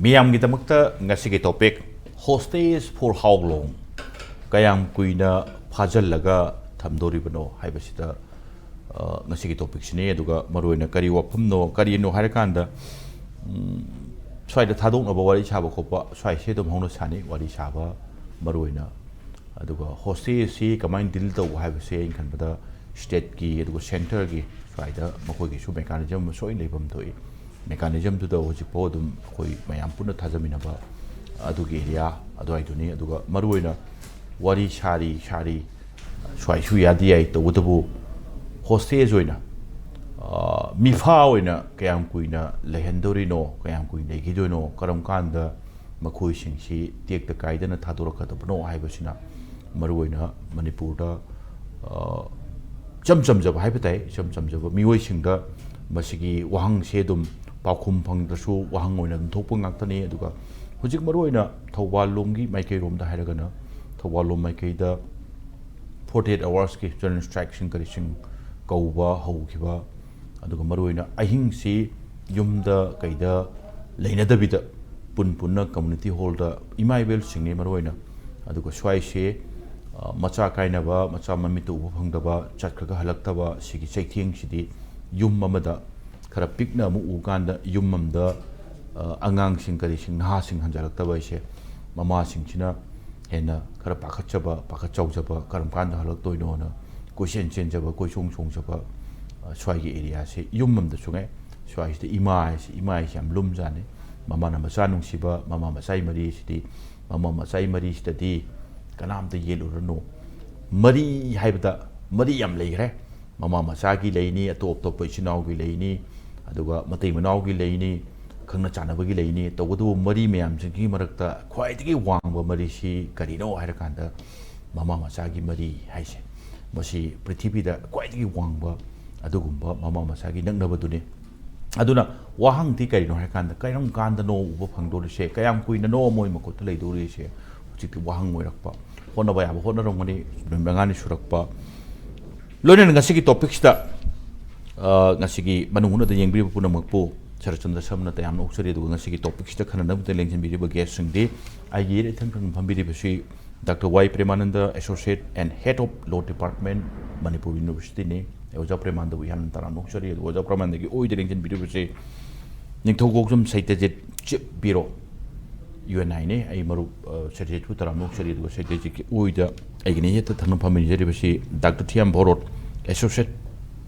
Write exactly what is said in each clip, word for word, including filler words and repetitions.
ꯃꯤꯌꯥꯝꯒꯤꯗꯃꯛꯇ ꯉꯁꯤꯒꯤ topic, hostage for how long? ꯀꯌꯥꯝ ꯀꯨꯏꯅ ꯐꯥꯖꯤꯜꯂꯒ ꯊꯝꯗꯣꯔꯤꯕꯅꯣ ꯍꯥꯏꯕꯁꯤꯗ, ꯑ, ꯉꯁꯤꯒꯤ topicꯁꯤꯅꯤ꯫ ꯑꯗꯨꯒ ꯃꯔꯨꯑꯣꯏꯅ ꯀꯔꯤ ꯋꯥꯐꯝꯅꯣ, ꯀꯔꯤꯅꯣ ꯍꯥꯏꯔꯀꯥꯟꯗ, ꯎꯝ, ꯁ꯭ꯋꯥꯏꯗ ꯊꯥꯗꯣꯛꯅꯕ ꯋꯥꯔꯤ ꯁꯥꯕ ꯈꯣꯠꯄ, ꯁ꯭ꯋꯥꯏꯁꯦ ꯑꯗꯨꯝ ꯍꯧꯅ ꯁꯥꯅꯤ ꯋꯥꯔꯤ ꯁꯥꯕ ꯃꯔꯨꯑꯣꯏꯅ꯫ ꯑꯗꯨꯒ hostage ꯑꯁꯤ ꯀꯃꯥꯏꯅ deal ꯇꯧꯕ ꯍꯥꯏꯕꯁꯦ ꯑꯩꯅ ꯈꯟꯕꯗ stateꯀꯤ ꯑꯗꯨꯒ centreꯒꯤ ꯁ꯭ꯋꯥꯏꯗ ꯃꯈꯣꯏꯒꯤꯁꯨ mechanism ꯑꯃ ꯁꯣꯏꯅ ꯂꯩꯐꯝ ꯊꯣꯛꯏ꯫ Mechanismꯗꯨꯗ ꯍꯧꯖꯤꯛꯐꯥꯎ ꯑꯗꯨꯝ ꯑꯩꯈꯣꯏ ꯃꯌꯥꯝ ꯄꯨꯟꯅ ꯊꯥꯖꯃꯤꯟꯅꯕ ꯑꯗꯨꯒꯤ area ꯑꯗꯨꯋꯥꯏꯗꯨꯅꯤ꯫ ꯑꯗꯨꯒ ꯃꯔꯨꯑꯣꯏꯅ ꯋꯥꯔꯤ ꯁꯥꯔꯤ ꯁꯥꯔꯤ ꯁ꯭ꯋꯥꯏꯁꯨ ꯌꯥꯗꯤ ꯌꯥꯏ, ꯇꯧꯕꯇꯕꯨ hostage ꯑꯣꯏꯅ, ꯑ, ꯃꯤꯐꯥ ꯑꯣꯏꯅ ꯀꯌꯥꯝ ꯀꯨꯏꯅ ꯂꯩꯍꯟꯗꯣꯔꯤꯅꯣ, ꯀꯌꯥꯝ ꯀꯨꯏꯅ ꯂꯩꯈꯤꯗꯣꯏꯅꯣ, ꯀꯔꯝ ꯀꯥꯟꯗ ꯃꯈꯣꯏꯁꯤꯡꯁꯤ ꯇꯦꯛꯇ ꯀꯥꯏꯗꯅ ꯊꯥꯗꯣꯔꯛꯀꯗꯕꯅꯣ ꯍꯥꯏꯕꯁꯤꯅ ꯃꯔꯨꯑꯣꯏꯅ ꯃꯅꯤꯄꯨꯔꯗ, ꯑ, ꯏꯆꯝ ꯆꯝꯖꯕ ꯍꯥꯏꯕ ꯇꯥꯏ, ꯏꯆꯝ ꯆꯝꯖꯕ ꯃꯤꯑꯣꯏꯁꯤꯡꯗ ꯃꯁꯤꯒꯤ ꯋꯥꯍꯪꯁꯦ ꯑꯗꯨꯝ ꯄꯥꯎꯈꯨꯝ ꯐꯪꯗ꯭ꯔꯁꯨ ꯋꯥꯍꯪ ꯑꯣꯏꯅ ꯑꯗꯨꯝ ꯊꯣꯛꯄ ꯉꯥꯛꯇꯅꯤ꯫ ꯑꯗꯨꯒ ꯍꯧꯖꯤꯛ ꯃꯔꯨꯑꯣꯏꯅ ꯊꯧꯕꯥꯜ ꯂꯣꯝꯒꯤ ꯃꯥꯏꯀꯩꯔꯣꯝꯗ ꯍꯥꯏꯔꯒꯅ, ꯊꯧꯕꯥꯜ ꯂꯣꯝ ꯃꯥꯏꯀꯩꯗ forty eight hoursꯀꯤ general strikeꯁꯤꯡ ꯀꯔꯤꯁꯤꯡ ꯀꯧꯕ ꯍꯧꯈꯤꯕ, ꯑꯗꯨꯒ ꯃꯔꯨꯑꯣꯏꯅ ꯑꯍꯤꯡꯁꯤ ꯌꯨꯝꯗ ꯀꯩꯗ ꯂꯩꯅꯗꯕꯤꯗ ꯄꯨꯟ ꯄꯨꯟꯅ community hallꯗ ꯏꯃꯥ ꯏꯕꯦꯜꯁꯤꯡꯅꯤ ꯃꯔꯨꯑꯣꯏꯅ꯫ ꯑꯗꯨꯒ ꯁ꯭ꯋꯥꯏꯁꯦ, ꯑ, ꯃꯆꯥ ꯀꯥꯏꯅꯕ, ꯃꯆꯥ ꯃꯃꯤꯠꯇ ꯎꯕ ꯐꯪꯗꯕ, ꯆꯠꯈ꯭ꯔꯒ ꯍꯜꯂꯛꯇꯕ, ꯁꯤꯒꯤ ꯆꯩꯊꯦꯡꯁꯤꯗꯤ ꯌꯨꯝ ꯑꯃꯗ ꯈꯔ ꯄꯤꯛꯅ ꯑꯃꯨꯛ ꯎꯀꯥꯟꯗ ꯌꯨꯝ ꯑꯃꯗ, ꯑ, ꯑꯉꯥꯡꯁꯤꯡ ꯀꯔꯤꯁꯤꯡ ꯅꯍꯥꯁꯤꯡ ꯍꯟꯖꯜꯂꯛꯇꯕ ꯍꯥꯏꯁꯦ ꯃꯃꯥꯁꯤꯡꯁꯤꯅ ꯍꯦꯟꯅ ꯈꯔ ꯄꯥꯈꯠꯆꯕ, ꯄꯥꯈꯠ ꯆꯥꯎꯖꯕ, ꯀꯔꯝ ꯀꯥꯟꯗ ꯍꯜꯂꯛꯇꯣꯏꯅꯣꯅ ꯀꯣꯏꯆꯦꯟ ꯆꯦꯟꯖꯕ, ꯀꯣꯏꯆꯣꯡ ꯆꯣꯡꯖꯕ, ꯑ, ꯁ꯭ꯋꯥꯏꯒꯤ areaꯁꯦ ꯌꯨꯝ ꯑꯃꯗꯁꯨ ꯉꯥꯏ꯫ ꯁ꯭ꯋꯥꯏꯁꯤꯗ ꯏꯃꯥ ꯍꯥꯏꯁꯤ, ꯏꯃꯥ ꯍꯥꯏꯁꯤ ꯌꯥꯝ ꯂꯨꯝꯖꯥꯠꯅꯤ꯫ ꯃꯃꯥꯅ ꯃꯆꯥ ꯅꯨꯡꯁꯤꯕ, ꯃꯃꯥ ꯃꯆꯥꯒꯤ ꯃꯔꯤꯁꯤꯗꯤ, ꯃꯃꯥ ꯃꯆꯥꯒꯤ ꯃꯔꯤꯁꯤꯗꯗꯤ ꯀꯅꯥꯝꯇ ꯌꯦꯠꯂꯨꯔꯅꯨ꯫ ꯃꯔꯤ ꯍꯥꯏꯕꯗ ꯃꯔꯤ ꯌꯥꯝ ꯂꯩꯈ꯭ꯔꯦ꯫ ꯃꯃꯥ ꯃꯆꯥꯒꯤ ꯂꯩꯅꯤ, ꯑꯇꯣꯞ ꯑꯇꯣꯞꯄ ꯏꯆꯤꯟ ꯏꯅꯥꯎꯒꯤ ꯂꯩꯅꯤ, ꯑꯗꯨꯒ ꯃꯇꯩ ꯃꯅꯥꯎꯒꯤ ꯂꯩꯅꯤ, ꯈꯪꯅ ꯆꯥꯟꯅꯕꯒꯤ ꯂꯩꯅꯤ꯫ ꯇꯧꯕꯇꯕꯨ ꯃꯔꯤ ꯃꯌꯥꯝꯁꯤꯒꯤ ꯃꯔꯛꯇ ꯈ꯭ꯋꯥꯏꯗꯒꯤ ꯋꯥꯡꯕ ꯃꯔꯤꯁꯤ ꯀꯔꯤꯅꯣ ꯍꯥꯏꯔꯀꯥꯟꯗ ꯃꯃꯥ ꯃꯆꯥꯒꯤ ꯃꯔꯤ ꯍꯥꯏꯁꯦ, ꯃꯁꯤ ꯄ꯭ꯔꯤꯊꯤꯕꯤꯗ ꯈ꯭ꯋꯥꯏꯗꯒꯤ ꯋꯥꯡꯕ ꯑꯗꯨꯒꯨꯝꯕ ꯃꯃꯥ ꯃꯆꯥꯒꯤ ꯅꯛꯅꯕꯗꯨꯅꯤ꯫ ꯑꯗꯨꯅ ꯋꯥꯍꯪꯗꯤ ꯀꯔꯤꯅꯣ ꯍꯥꯏꯔꯀꯥꯟꯗ ꯀꯔꯝ ꯀꯥꯟꯗꯅꯣ ꯎꯕ ꯐꯪꯗꯣꯔꯤꯁꯦ, ꯀꯌꯥꯝ ꯀꯨꯏꯅꯅꯣ ꯃꯣꯏ ꯃꯈꯨꯠꯇ ꯂꯩꯗꯣꯔꯤꯁꯦ? ꯍꯧꯖꯤꯛꯇꯤ ꯋꯥꯍꯪ ꯑꯣꯏꯔꯛꯄ꯫ ꯍꯣꯠꯅꯕ ꯌꯥꯕ ꯍꯣꯠꯅꯔꯝꯒꯅꯤ, ꯅꯨꯃꯤꯠ ꯃꯉꯥꯅꯤ ꯁꯨꯔꯛꯄ꯫ ꯂꯣꯏꯅꯅ ꯉꯁꯤꯒꯤ topicꯁꯤꯗ, ꯑ, ꯉꯁꯤꯒꯤ ꯃꯅꯨꯡ ꯍꯨꯠꯅꯗ ꯌꯦꯡꯕꯤꯔꯤꯕ ꯄꯨꯝꯅꯃꯛꯄꯨ ꯁꯔꯠꯆꯟꯗ꯭ꯔ ꯁꯔꯃꯅ ꯇꯌꯥꯝꯅ ꯑꯣꯛꯆꯔꯤ꯫ ꯑꯗꯨꯒ ꯉꯁꯤꯒꯤ ꯇꯣꯄꯤꯛꯁꯤꯗ ꯈꯟꯅꯅꯕꯗ ꯂꯦꯡꯁꯤꯟꯕꯤꯔꯤꯕ ꯒꯦꯁꯁꯤꯡꯗꯤ ꯑꯩꯒꯤ ꯏꯊꯪ ꯊꯪꯅ ꯐꯝꯕꯤꯔꯤꯕꯁꯤ doctor Y Premananda, associate and head of law department, Manipur ꯌꯨꯅꯤꯚꯔꯁꯤꯇꯤꯅꯤ꯫ ꯑꯣꯖꯥ ꯄ꯭ꯔꯦꯃꯥꯅꯟꯗꯕꯨ ꯏꯍꯥꯟ ꯍꯥꯟꯅ ꯇꯔꯥꯝꯅ ꯑꯣꯛꯆꯔꯤ꯫ ꯑꯗꯨꯒ ꯑꯣꯖꯥ ꯄ꯭ꯔꯦꯃꯥꯅꯟꯗꯒꯤ ꯑꯣꯏꯗ ꯂꯦꯡꯁꯤꯟꯕꯤꯔꯤꯕꯁꯤ ꯅꯤꯡꯊꯧꯀꯣꯛꯆꯝ ꯁꯩꯇꯖꯤꯠ, ꯆꯤꯞ ꯕ꯭ꯌꯨꯔꯣ, ꯌꯨ ꯑꯦꯟ ꯑꯥꯏꯅꯦ꯫ ꯑꯩ ꯃꯔꯨꯞ ꯁꯩꯇꯖꯤꯠꯄꯨ ꯇꯔꯥꯝꯅ ꯑꯣꯛꯆꯔꯤ꯫ ꯑꯗꯨꯒ ꯁꯩꯇꯖꯤꯠꯀꯤ ꯑꯣꯏꯗ ꯑꯩꯒꯤ ꯅꯦꯛꯇ ꯊꯪꯅ ꯐꯝꯃꯤꯟꯅꯖꯔꯤꯕꯁꯤ doctor Thiyam Bharat, associate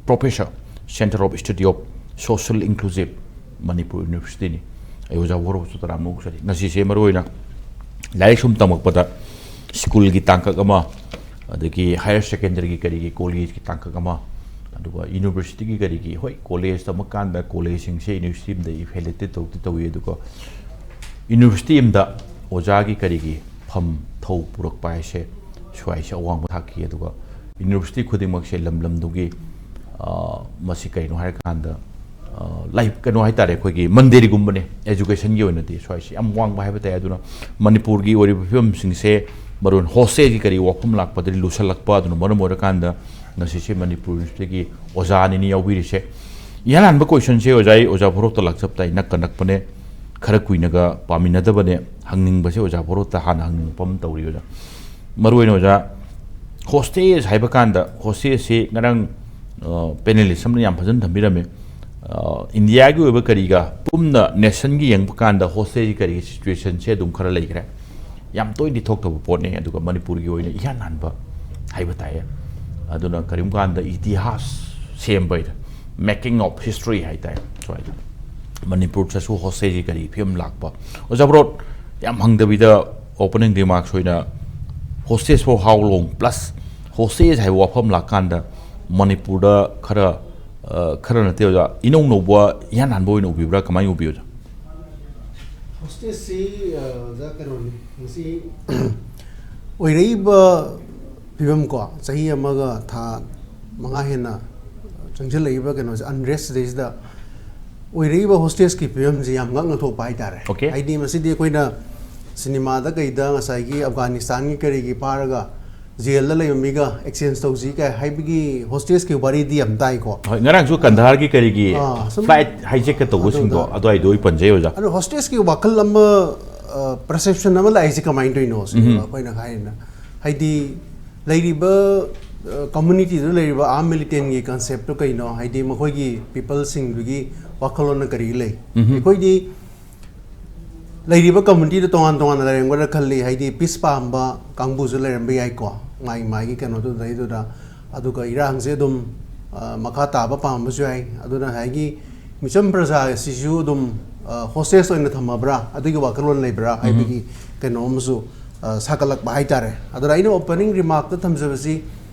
professor, centre of study of social inclusive, Manipur ꯌꯨꯅꯤꯚꯔꯁꯤꯇꯤꯅꯤ꯫ ꯑꯩ ꯑꯣꯖꯥ ꯚꯣꯔꯣꯠꯁꯨ ꯇꯔꯥꯝꯅ ꯑꯣꯛꯆꯔꯤ꯫ ꯉꯁꯤꯁꯦ ꯃꯔꯨꯑꯣꯏꯅ ꯂꯥꯏꯔꯤꯛ ꯁꯨꯝ ꯇꯝꯃꯛꯄꯗ ꯁ꯭ꯀꯨꯜꯒꯤ ꯇꯥꯡꯀꯛ ꯑꯃ, ꯑꯗꯒꯤ ꯍꯥꯌꯔ ꯁꯦꯀꯦꯟꯗꯔꯤꯒꯤ ꯀꯔꯤꯒꯤ ꯀꯣꯂꯦꯖꯀꯤ ꯇꯥꯡꯀꯛ ꯑꯃ, ꯑꯗꯨꯒ ꯌꯨꯅꯤꯚꯔꯁꯤꯇꯤꯒꯤ ꯀꯔꯤꯒꯤ, ꯍꯣꯏ, ꯀꯣꯂꯦꯖ ꯇꯝꯃꯀꯥꯟꯗ ꯀꯣꯂꯦꯖꯁꯤꯡꯁꯦ ꯌꯨꯅꯤꯚꯔꯁꯤꯇꯤ ꯑꯃꯗ ꯑꯦꯐꯤꯂꯦꯇꯦꯠ ꯇꯧꯗꯤ ꯇꯧꯏ, ꯑꯗꯨꯒ ꯌꯨꯅꯤꯚꯔꯁꯤꯇꯤ ꯑꯃꯗ ꯑꯣꯖꯥꯒꯤ ꯀꯔꯤꯒꯤ ꯐꯝ ꯊꯧ ꯄꯨꯔꯛꯄ ꯍꯥꯏꯁꯦ ꯁ꯭ꯋꯥꯏꯁꯦ ꯑꯋꯥꯡꯕ ꯊꯥꯛꯀꯤ, ꯑꯗꯨꯒ ꯌꯨꯅꯤꯚꯔꯁꯤꯇꯤ ꯈꯨꯗꯤꯡꯃꯛꯁꯦ ꯂꯝ ꯂꯝꯗꯨꯒꯤ, ꯑ, ꯃꯁꯤ ꯀꯩꯅꯣ ꯍꯥꯏꯔꯀꯥꯟꯗ, ꯑ, ꯂꯥꯏ-, ꯀꯩꯅꯣ ꯍꯥꯏꯇꯥꯔꯦ, ꯑꯩꯈꯣꯏꯒꯤ ꯃꯟꯗꯤꯔꯒꯨꯝꯕꯅꯦ ꯑꯦꯖꯨꯀꯦꯁꯟꯒꯤ ꯑꯣꯏꯅꯗꯤ ꯁ꯭ꯋꯥꯏꯁꯦ ꯌꯥꯝ ꯋꯥꯡꯕ ꯍꯥꯏꯕ ꯇꯥꯏ꯫ ꯑꯗꯨꯅ ꯃꯅꯤꯄꯨꯔꯒꯤ ꯑꯣꯏꯔꯤꯕ ꯐꯤꯕꯝꯁꯤꯡꯁꯦ ꯃꯔꯨ ꯑꯣꯏꯅ ꯍꯣꯁꯇꯦꯜꯒꯤ ꯀꯔꯤ ꯋꯥꯐꯝ ꯂꯥꯛꯄꯗꯒꯤ ꯂꯨꯁꯜꯂꯛꯄ, ꯑꯗꯨꯅ ꯃꯔꯝ ꯑꯣꯏꯔꯀꯥꯟꯗ ꯉꯁꯤꯁꯦ ꯃꯅꯤꯄꯨꯔ ꯌꯨꯅꯤꯚꯔꯁꯤꯇꯤꯒꯤ ꯑꯣꯖꯥ ꯑꯅꯤꯅꯤ ꯌꯥꯎꯕꯤꯔꯤꯁꯦ꯫ ꯏꯍꯥꯟ ꯍꯥꯟꯕ ꯀꯣꯏꯁꯟꯁꯦ ꯑꯣꯖꯥ ꯑꯩ ꯑꯣꯖꯥ ꯚꯣꯔꯣꯞꯇ ꯂꯥꯛꯆꯕ ꯇꯥꯏ, ꯅꯛꯀ ꯅꯛꯄꯅꯦ, ꯈꯔ ꯀꯨꯏꯅꯒ ꯄꯥꯃꯤꯟꯅꯗꯕꯅꯦ꯫ ꯍꯪꯅꯤꯡꯕꯁꯦ ꯑꯣꯖꯥ ꯚꯣꯔꯣꯠꯇ ꯍꯥꯟꯅ ꯍꯪꯅꯤꯡꯕ ꯑꯃ ꯇꯧꯔꯤ ꯑꯣꯖꯥ꯫ ꯃꯔꯨꯑꯣꯏꯅ ꯑꯣꯖꯥ, ꯍꯣꯁꯇꯦꯖ ꯍꯥꯏꯕ ꯀꯥꯟꯗ, ꯍꯣꯁꯇꯦꯖꯁꯤ ꯉꯔꯥꯡ, ꯑ, ꯄꯦꯅꯦꯂꯤꯁ ꯑꯃꯅ ꯌꯥꯝ ꯐꯖꯅ ꯊꯝꯕꯤꯔꯝꯃꯤ꯫ ꯑ, ꯏꯟꯗꯤꯌꯥꯒꯤ ꯑꯣꯏꯕ ꯀꯔꯤꯒ ꯄꯨꯝꯅ ꯅꯦꯁꯟꯒꯤ ꯌꯦꯡꯕ ꯀꯥꯟꯗ ꯍꯣꯁꯇꯦꯖꯒꯤ ꯀꯔꯤꯒꯤ ꯁꯤꯆꯨꯋꯦꯁꯟꯁꯦ ꯑꯗꯨꯝ ꯈꯔ ꯂꯩꯈ꯭ꯔꯦ꯫ ꯌꯥꯝ ꯇꯣꯏꯅꯗꯤ ꯊꯣꯛꯇꯕ ꯄꯣꯠꯅꯤ, ꯑꯗꯨꯒ ꯃꯅꯤꯄꯨꯔꯒꯤ ꯑꯣꯏꯅ ꯏꯍꯥꯟ ꯍꯥꯟꯕ ꯍꯥꯏꯕ ꯇꯥꯏꯌꯦ꯫ ꯑꯗꯨꯅ ꯀꯔꯤꯒꯨꯝꯕ ꯀꯥꯟꯗ ꯏꯇꯤꯍꯥꯁ ꯁꯦꯝꯕ ꯍꯥꯏꯗ, making of history ꯍꯥꯏ ꯇꯥꯏ ꯁ꯭ꯋꯥꯏꯗ꯫ ꯃꯅꯤꯄꯨꯔꯗꯁꯨ ꯍꯣꯁꯇꯦꯖꯒꯤ ꯀꯔꯤ ꯐꯤꯕꯝ ꯂꯥꯛꯄ꯫ ꯑꯣꯖꯥ ꯚꯣꯔꯣꯠ, ꯌꯥꯝ ꯍꯪꯗꯕꯤꯗ opening remarks ꯑꯣꯏꯅ, hostage for how long? Plus hostage ꯍꯥꯏꯕ ꯋꯥꯐꯝ ꯂꯥꯛꯀꯥꯟꯗ ꯃꯅꯤꯄꯨꯔꯗ ꯈꯔ, ꯑ, ꯈꯔ ꯅꯠꯇꯦ ꯑꯣꯖꯥ, ꯏꯅꯧ ꯅꯧꯕ, ꯏꯍꯥꯟ ꯍꯥꯟꯕ ꯑꯣꯏꯅ ꯎꯕꯤꯕ꯭ꯔꯥ? ꯀꯃꯥꯏꯅ ꯎꯕꯤ ꯑꯣꯖꯥ? ꯍꯣꯁꯇꯦꯖꯁꯤ, ꯑ, ꯑꯣꯖꯥ, ꯀꯩꯅꯣꯅꯤ, ꯃꯁꯤ ꯑꯣꯏꯔꯛꯏꯕ ꯐꯤꯕꯝ ꯀꯣ, ꯆꯍꯤ ꯑꯃꯒ ꯊꯥ ꯃꯉꯥ ꯍꯦꯟꯅ ꯆꯪꯁꯤꯜꯂꯛꯏꯕ ꯀꯩꯅꯣꯁꯦ, ꯑꯟꯔꯦꯁ ꯁꯤꯗꯩꯁꯤꯗ ꯑꯣꯏꯔꯛꯏꯕ ꯍꯣꯁꯇꯦꯖꯀꯤ ꯐꯤꯕꯝꯁꯤ ꯌꯥꯝ ꯉꯛꯅ ꯊꯣꯛꯄ ꯍꯥꯏꯇꯥꯔꯦ꯫ Okay. ꯍꯥꯏꯗꯤ ꯃꯁꯤꯗꯤ ꯑꯩꯈꯣꯏꯅ ꯁꯤꯅꯦꯃꯥꯗ ꯀꯩꯗ ꯉꯁꯥꯏꯒꯤ ꯑꯐꯒꯥꯅꯤꯁꯇꯥꯟꯒꯤ ꯀꯔꯤꯒꯤ ꯐꯥꯔꯒ ꯖꯦꯜꯗ ꯂꯩꯕ ꯃꯤꯒ ꯑꯦꯛꯁꯆꯦꯟꯖ ꯇꯧꯁꯤ ꯀꯥꯏ ꯍꯥꯏꯕꯒꯤ ꯍꯣꯁꯇꯦꯖꯀꯤ ꯋꯥꯔꯤꯗꯤ ꯌꯥꯝ ꯇꯥꯏꯀꯣ꯫ ꯍꯣꯏ, ꯉꯔꯥꯡꯁꯨ ꯀꯟꯙꯥꯔꯒꯤ ꯀꯔꯤꯒꯤ ꯑꯥ, ꯁꯨꯝ ꯐ꯭ꯂꯥꯏꯠ ꯍꯥꯏꯖꯦꯛꯀ ꯇꯧꯕꯁꯤꯡꯗꯣ ꯑꯗꯨꯗ꯫ ꯑꯗꯨꯋꯥꯏꯗꯣ ꯑꯩ ꯄꯟꯖꯩ, ꯑꯣꯖꯥ꯫ ꯑꯗꯣ ꯍꯣꯁꯇꯦꯖꯀꯤ ꯋꯥꯈꯜ ꯑꯃ, ꯄꯔꯁꯦꯞꯁꯟ ꯑꯃ ꯂꯥꯛꯏꯁꯦ ꯀꯃꯥꯏꯅ ꯇꯧꯔꯤꯅꯣ ꯁꯤꯅꯦꯕ ꯑꯩꯈꯣꯏꯅ ꯍꯥꯏꯔꯤꯅ꯫ ꯍꯥꯏꯗꯤ ꯂꯩꯔꯤꯕ ꯀꯝꯃꯨꯅꯤꯇꯤꯗ ꯂꯩꯔꯤꯕ ꯑꯥꯔꯝ ꯃꯤꯂꯤꯇꯦꯟꯒꯤ ꯀꯟꯁꯦꯞꯇꯣ ꯀꯩꯅꯣ? ꯍꯥꯏꯗꯤ ꯃꯈꯣꯏꯒꯤ ꯄꯤꯄꯜꯁꯤꯡꯗꯨꯒꯤ ꯋꯥꯈꯜꯂꯣꯟꯅ ꯀꯔꯤ ꯂꯩ? ꯑꯩꯈꯣꯏꯗꯤ ꯂꯩꯔꯤꯕ ꯀꯝꯃꯨꯅꯤꯇꯤꯗ ꯇꯣꯉꯥꯟ ꯇꯣꯉꯥꯟꯅ ꯂꯩꯔꯝꯒꯗ꯭ꯔꯥ ꯈꯜꯂꯤ꯫ ꯍꯥꯏꯗꯤ ꯄꯤꯁ ꯄꯥꯝꯕ ꯀꯥꯡꯕꯨꯁꯨ ꯂꯩꯔꯝꯕ ꯌꯥꯏꯀꯣ, ꯃꯥꯒꯤ ꯃꯥꯒꯤ ꯀꯩꯅꯣꯗꯨꯗꯩꯗꯨꯗ꯫ ꯑꯗꯨꯒ ꯏꯔꯥꯡꯁꯦ ꯑꯗꯨꯝ, ꯑ, ꯃꯈꯥ ꯇꯥꯕ ꯄꯥꯝꯕꯁꯨ ꯌꯥꯏ꯫ ꯑꯗꯨꯅ ꯉꯁꯥꯏꯒꯤ ꯃꯤꯆꯝ ꯄ꯭ꯔꯖꯥ ꯑꯁꯤꯁꯨ ꯑꯗꯨꯝ, ꯑ, ꯍꯣꯁꯇꯦꯖ ꯑꯣꯏꯅ ꯊꯝꯃꯕ꯭ꯔꯥ, ꯑꯗꯨꯒꯤ ꯋꯥꯈꯜꯂꯣꯟ ꯂꯩꯕ꯭ꯔꯥ ꯍꯥꯏꯕꯒꯤ ꯀꯩꯅꯣ ꯑꯃꯁꯨ, ꯑ, ꯁꯥꯒꯠꯂꯛꯄ ꯍꯥꯏꯇꯥꯔꯦ꯫ ꯑꯗꯨꯅ ꯑꯩꯅ ꯑꯣꯄꯅꯤꯡ ꯔꯤꯃꯥꯔꯛꯇ ꯊꯝꯖꯕꯁꯤ,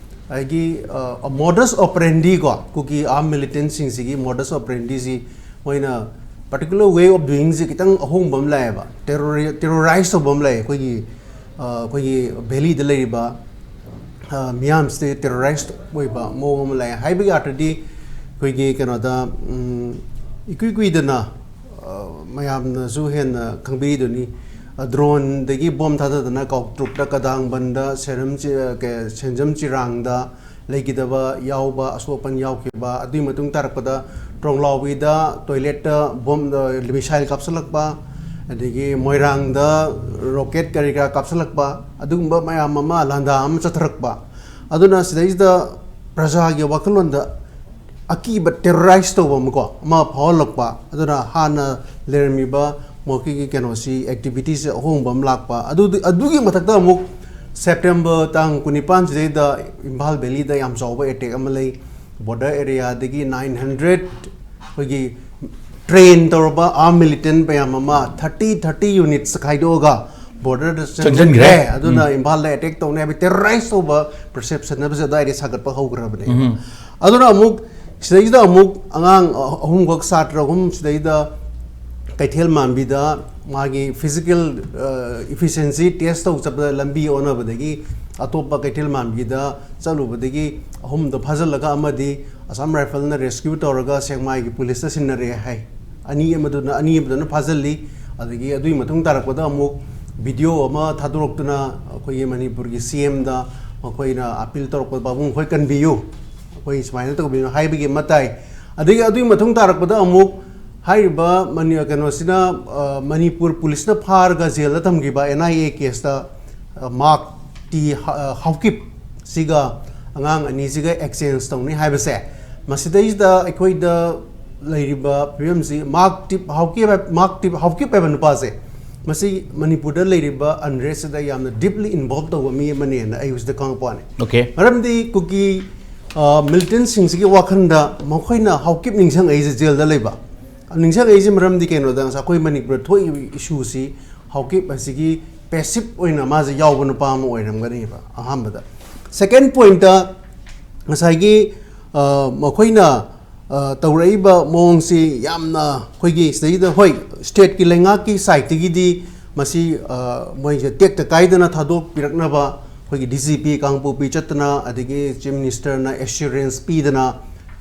ꯑꯩꯒꯤ, ꯑ, modus operandi ꯀꯣ, ꯀꯨꯀꯤ ꯑꯥꯔꯝ ꯃꯤꯂꯤꯇꯦꯟꯁꯤꯡꯁꯤꯒꯤ modus operandiꯁꯤ ꯃꯣꯏꯅ particular way of doingꯁꯦ ꯈꯤꯇꯪ ꯑꯍꯣꯡꯕ ꯑꯃ ꯂꯥꯛꯑꯦꯕ꯫ ꯇꯦꯔꯣꯔꯥꯏꯁ ꯇꯧꯕ ꯑꯃ ꯂꯥꯛꯑꯦ ꯑꯩꯈꯣꯏꯒꯤ, ꯑ, ꯑꯩꯈꯣꯏꯒꯤ ꯚꯦꯂꯤꯗ ꯂꯩꯔꯤꯕ, ꯑ, ꯃꯤꯌꯥꯝꯁꯤꯗ ꯇꯦꯔꯣꯔꯥꯏꯁ ꯑꯣꯏꯕ ꯃꯑꯣꯡ ꯑꯃ ꯂꯥꯛꯑꯦ ꯍꯥꯏꯕꯒꯤ ꯑꯥꯔꯊꯗꯤ ꯑꯩꯈꯣꯏꯒꯤ ꯀꯩꯅꯣꯗ, ꯎꯝ, ꯏꯀꯨꯏ ꯀꯨꯏꯗꯅ, ꯑ, ꯃꯌꯥꯝꯅꯁꯨ ꯍꯦꯟꯅ ꯈꯪꯕꯤꯔꯤꯗꯨꯅꯤ, ꯑ, ꯗ꯭ꯔꯣꯟꯗꯒꯤ ꯕꯣꯝ ꯊꯥꯗꯗꯅ ꯀꯥꯎꯇ꯭ꯔꯨꯛꯇ, ꯀꯗꯥꯡꯕꯟꯗ, ꯁꯦꯔꯝ ꯆꯤ-, ꯑ, ꯀ-, ꯁꯦꯟꯖꯝ ꯆꯤꯔꯥꯡꯗ ꯂꯩꯈꯤꯗꯕ ꯌꯥꯎꯕ, ꯑꯁꯣꯛ ꯑꯄꯟ ꯌꯥꯎꯈꯤꯕ, ꯑꯗꯨꯒꯤ ꯃꯇꯨꯡ ꯇꯥꯔꯛꯄꯗ ꯇ꯭ꯔꯣꯡꯂꯥꯎꯕꯤꯗ ꯇꯣꯏꯂꯦꯠꯇ ꯕꯣꯝ, ꯑ, ꯃꯤꯁꯥꯏꯜ ꯀꯥꯞꯁꯤꯜꯂꯛꯄ, ꯑꯗꯒꯤ ꯃꯣꯏꯔꯥꯡꯗ ꯔꯣꯀꯦꯠ ꯀꯔꯤ ꯀꯔꯥ ꯀꯥꯞꯁꯤꯜꯂꯛꯄ, ꯑꯗꯨꯒꯨꯝꯕ ꯃꯌꯥꯝ ꯑꯃ, ꯂꯥꯟꯗꯥ ꯑꯃ ꯆꯠꯊꯔꯛꯄ꯫ ꯑꯗꯨꯅ ꯁꯤꯗꯩꯁꯤꯗ ꯄ꯭ꯔꯖꯥꯒꯤ ꯋꯥꯈꯜꯂꯣꯟꯗ ꯑꯀꯤꯕ, ꯇꯦꯔꯣꯔꯥꯏꯁ ꯇꯧꯕ ꯑꯃꯀꯣ, ꯑꯃ ꯐꯥꯎꯍꯜꯂꯛꯄ꯫ ꯑꯗꯨꯅ ꯍꯥꯟꯅ ꯂꯩꯔꯝꯃꯤꯕ ꯃꯈꯣꯏꯒꯤ ꯀꯩꯅꯣꯁꯤ, ꯑꯦꯛꯇꯤꯚꯤꯇꯤꯁꯦ ꯑꯍꯣꯡꯕ ꯑꯃ ꯂꯥꯛꯄ꯫ ꯑꯗꯨ, ꯑꯗꯨꯒꯤ ꯃꯊꯛꯇ ꯑꯃꯨꯛ ꯁꯦꯞꯇꯦꯝꯕꯔ ꯇꯥꯡ ꯀꯨꯟꯅꯤꯄꯥꯟꯁꯤꯗꯩꯗ ꯏꯝꯐꯥꯜ ꯚꯦꯂꯤꯗ ꯌꯥꯝ ꯆꯥꯎꯕ ꯑꯦꯇꯦꯛ ꯑꯃ ꯂꯩ꯫ ꯕꯣꯔꯗꯔ ꯑꯦꯔꯤꯌꯥꯗꯒꯤ ꯅꯥꯏꯟ ꯍꯟꯗ꯭ꯔꯦꯠ ꯑꯩꯈꯣꯏꯒꯤ ꯇ꯭ꯔꯦꯟ ꯇꯧꯔꯕ ꯑꯥꯔꯝ ꯃꯤꯂꯤꯇꯦꯟ ꯃꯌꯥꯝ ꯑꯃ, ꯊꯥꯔꯇꯤ, ꯊꯥꯔꯇꯤ ꯌꯨꯅꯤꯠꯁ ꯈꯥꯏꯗꯣꯛꯑꯒ ꯕꯣꯔꯗꯔꯗ ꯆꯪꯁꯤꯟꯈ꯭ꯔꯦ꯫ ꯑꯗꯨꯅ ꯏꯝꯐꯥꯜꯗ ꯑꯦꯇꯦꯛ ꯇꯧꯅꯤ ꯍꯥꯏꯕ, ꯇꯦꯔꯣꯔꯥꯏꯁ ꯇꯧꯕ ꯄꯔꯁꯦꯞꯁꯟ ꯍꯥꯏꯕꯁꯦ ꯑꯗꯨꯋꯥꯏꯗꯩ ꯁꯥꯒꯠꯄ ꯍꯧꯈ꯭ꯔꯕꯅꯦ꯫ ꯑꯗꯨꯅ ꯑꯃꯨꯛ ꯁꯤꯗꯩꯁꯤꯗ ꯑꯃꯨꯛ ꯑꯉꯥꯡ ꯑ-, ꯑꯍꯨꯝꯈꯛ, ꯁꯥꯇ꯭ꯔ ꯑꯍꯨꯝ ꯁꯤꯗꯩꯗ ꯀꯩꯊꯦꯜ ꯃꯥꯟꯕꯤꯗ ꯃꯥꯒꯤ ꯐꯤꯖꯤꯀꯦꯜ ꯏꯐꯤꯁꯤꯌꯦꯟꯁꯤ ꯇꯦꯁ ꯇꯧ ꯆꯠꯄꯗ ꯂꯝꯕꯤ ꯑꯣꯟꯅꯕꯗꯒꯤ ꯑꯇꯣꯞꯄ ꯀꯩꯊꯦꯜ ꯃꯥꯟꯕꯤꯗ ꯆꯠꯂꯨꯕꯗꯒꯤ ꯑꯍꯨꯝꯗꯣ ꯐꯥꯖꯤꯜꯂꯒ ꯑꯃꯗꯤ ꯑꯁꯥꯝ ꯔꯥꯏꯐꯜꯅ ꯔꯦꯁꯀ꯭ꯌꯨ ꯇꯧꯔꯒ ꯁꯦꯛꯃꯥꯏꯒꯤ ꯄꯨꯂꯤꯁꯇ ꯁꯤꯟꯅꯔꯦ ꯍꯥꯏ꯫ ꯑꯅꯤ ꯑꯃꯗꯨꯅ, ꯑꯅꯤ ꯑꯃꯗꯨꯅ ꯐꯥꯖꯤꯜꯂꯤ꯫ ꯑꯗꯒꯤ ꯑꯗꯨꯒꯤ ꯃꯇꯨꯡ ꯇꯥꯔꯛꯄꯗ ꯑꯃꯨꯛ ꯚꯤꯗꯤꯑꯣ ꯑꯃ ꯊꯥꯗꯣꯔꯛꯇꯨꯅ ꯑꯩꯈꯣꯏꯒꯤ ꯃꯅꯤꯄꯨꯔꯒꯤ ꯁꯤ ꯑꯦꯝꯗ ꯃꯈꯣꯏꯅ ꯑꯄꯤꯜ ꯇꯧꯔꯛꯄꯗ, "ꯄꯥꯕꯨꯡ, ꯑꯩꯈꯣꯏ ꯀꯟꯕꯤꯌꯨ, ꯑꯩꯈꯣꯏ ꯁꯨꯃꯥꯏꯅ ꯇꯧꯕꯤꯌꯨ" ꯍꯥꯏꯕꯒꯤ ꯑꯃ ꯇꯥꯏ꯫ ꯑꯗꯒꯤ ꯑꯗꯨꯒꯤ ꯃꯇꯨꯡ ꯇꯥꯔꯛꯄꯗ ꯑꯃꯨꯛ ꯍꯥꯏꯔꯤꯕ ꯃꯅꯤ-, ꯀꯩꯅꯣꯁꯤꯅ, ꯑ, ꯃꯅꯤꯄꯨꯔ ꯄꯨꯂꯤꯁꯅ ꯐꯥꯔꯒ ꯖꯦꯜꯗ ꯊꯝꯈꯤꯕ ꯑꯦꯟ ꯑꯥꯏ ꯑꯦ ꯀꯦꯁꯇ, ꯑ, ꯃꯥꯔꯛ ꯇꯤ ꯍ-, ꯑ, ꯍꯥꯎꯀꯤꯞ ꯁꯤꯒ ꯑꯉꯥꯡ ꯑꯅꯤꯁꯤꯒ ꯑꯦꯛꯆꯦꯟꯖ ꯇꯧꯅꯤ ꯍꯥꯏꯕꯁꯦ, ꯃꯁꯤꯗꯩꯁꯤꯗ ꯑꯩꯈꯣꯏꯗ ꯂꯩꯔꯤꯕ ꯐꯤꯕꯝꯁꯤ, ꯃꯥꯔꯛ ꯇꯤꯞ ꯍꯥꯎꯀꯤꯞ ꯍꯥꯏ-, ꯃꯥꯔꯛ ꯇꯤꯞ ꯍꯥꯎꯀꯤꯞ ꯍꯥꯏꯕ ꯅꯨꯄꯥꯁꯦ, ꯃꯁꯤ ꯃꯅꯤꯄꯨꯔꯗ ꯂꯩꯔꯤꯕ ꯑꯟꯔꯦꯁꯁꯤꯗ ꯌꯥꯝꯅ ꯗꯤꯞꯂꯤ ꯏꯟꯚꯣꯜꯕ ꯇꯧꯕ ꯃꯤ ꯑꯃꯅꯦꯅ ꯑꯩ ꯍꯧꯖꯤꯛꯇ ꯈꯪꯉꯛꯄ ꯋꯥꯅꯤ꯫ Okay. ꯃꯔꯝꯗꯤ ꯀꯨꯀꯤ, ꯑ, ꯃꯤꯂꯤꯇꯦꯟꯁꯤꯡꯁꯤꯒꯤ ꯋꯥꯈꯜꯗ ꯃꯈꯣꯏꯅ ꯍꯥꯎꯀꯤꯞ ꯅꯤꯡꯁꯤꯡꯉꯛꯏꯁꯦ ꯖꯦꯜꯗ ꯂꯩꯕ꯫ ꯅꯤꯡꯁꯤꯡꯉꯛꯏꯁꯦ ꯃꯔꯝꯗꯤ ꯀꯩꯅꯣꯗ, ꯉꯁꯥꯏ ꯑꯩꯈꯣꯏ ꯃꯅꯤꯄꯨꯔꯗ ꯊꯣꯛꯏꯕ ꯏꯁꯨꯁꯤ ꯍꯥꯎꯀꯤꯞ ꯑꯁꯤꯒꯤ ꯄꯦꯁꯤꯞ ꯑꯣꯏꯅ ꯃꯥꯁꯦ ꯌꯥꯎꯕ ꯅꯨꯄꯥ ꯑꯃ ꯑꯣꯏꯔꯝꯒꯅꯦꯕ ꯑꯍꯥꯟꯕꯗ꯫ ꯁꯦꯀꯦꯟ ꯄꯣꯏꯟꯠꯇ ꯉꯁꯥꯏꯒꯤ, ꯑ, ꯃꯈꯣꯏꯅ, ꯑ, ꯇꯧꯔꯛꯏꯕ ꯃꯑꯣꯡꯁꯤ ꯌꯥꯝꯅ ꯑꯩꯈꯣꯏꯒꯤ ꯁꯤꯗꯩꯗ, ꯍꯣꯏ, ꯁ꯭ꯇꯦꯠꯀꯤ ꯂꯩꯉꯥꯛꯀꯤ ꯁꯥꯏꯠꯇꯒꯤꯗꯤ ꯃꯁꯤ, ꯑ, ꯃꯣꯏꯁꯦ ꯇꯦꯛꯇ ꯀꯥꯏꯗꯅ ꯊꯥꯗꯣꯛꯄꯤꯔꯛꯅꯕ ꯑꯩꯈꯣꯏꯒꯤ ꯗꯤ ꯖꯤ ꯄꯤ ꯀꯥꯡꯄꯣꯛꯄꯤ ꯆꯠꯇꯅ, ꯑꯗꯒꯤ ꯆꯤꯐ ꯃꯤꯅꯤꯁꯇꯔꯅ ꯑꯦꯁꯨꯔꯦꯟꯁ ꯄꯤꯗꯅ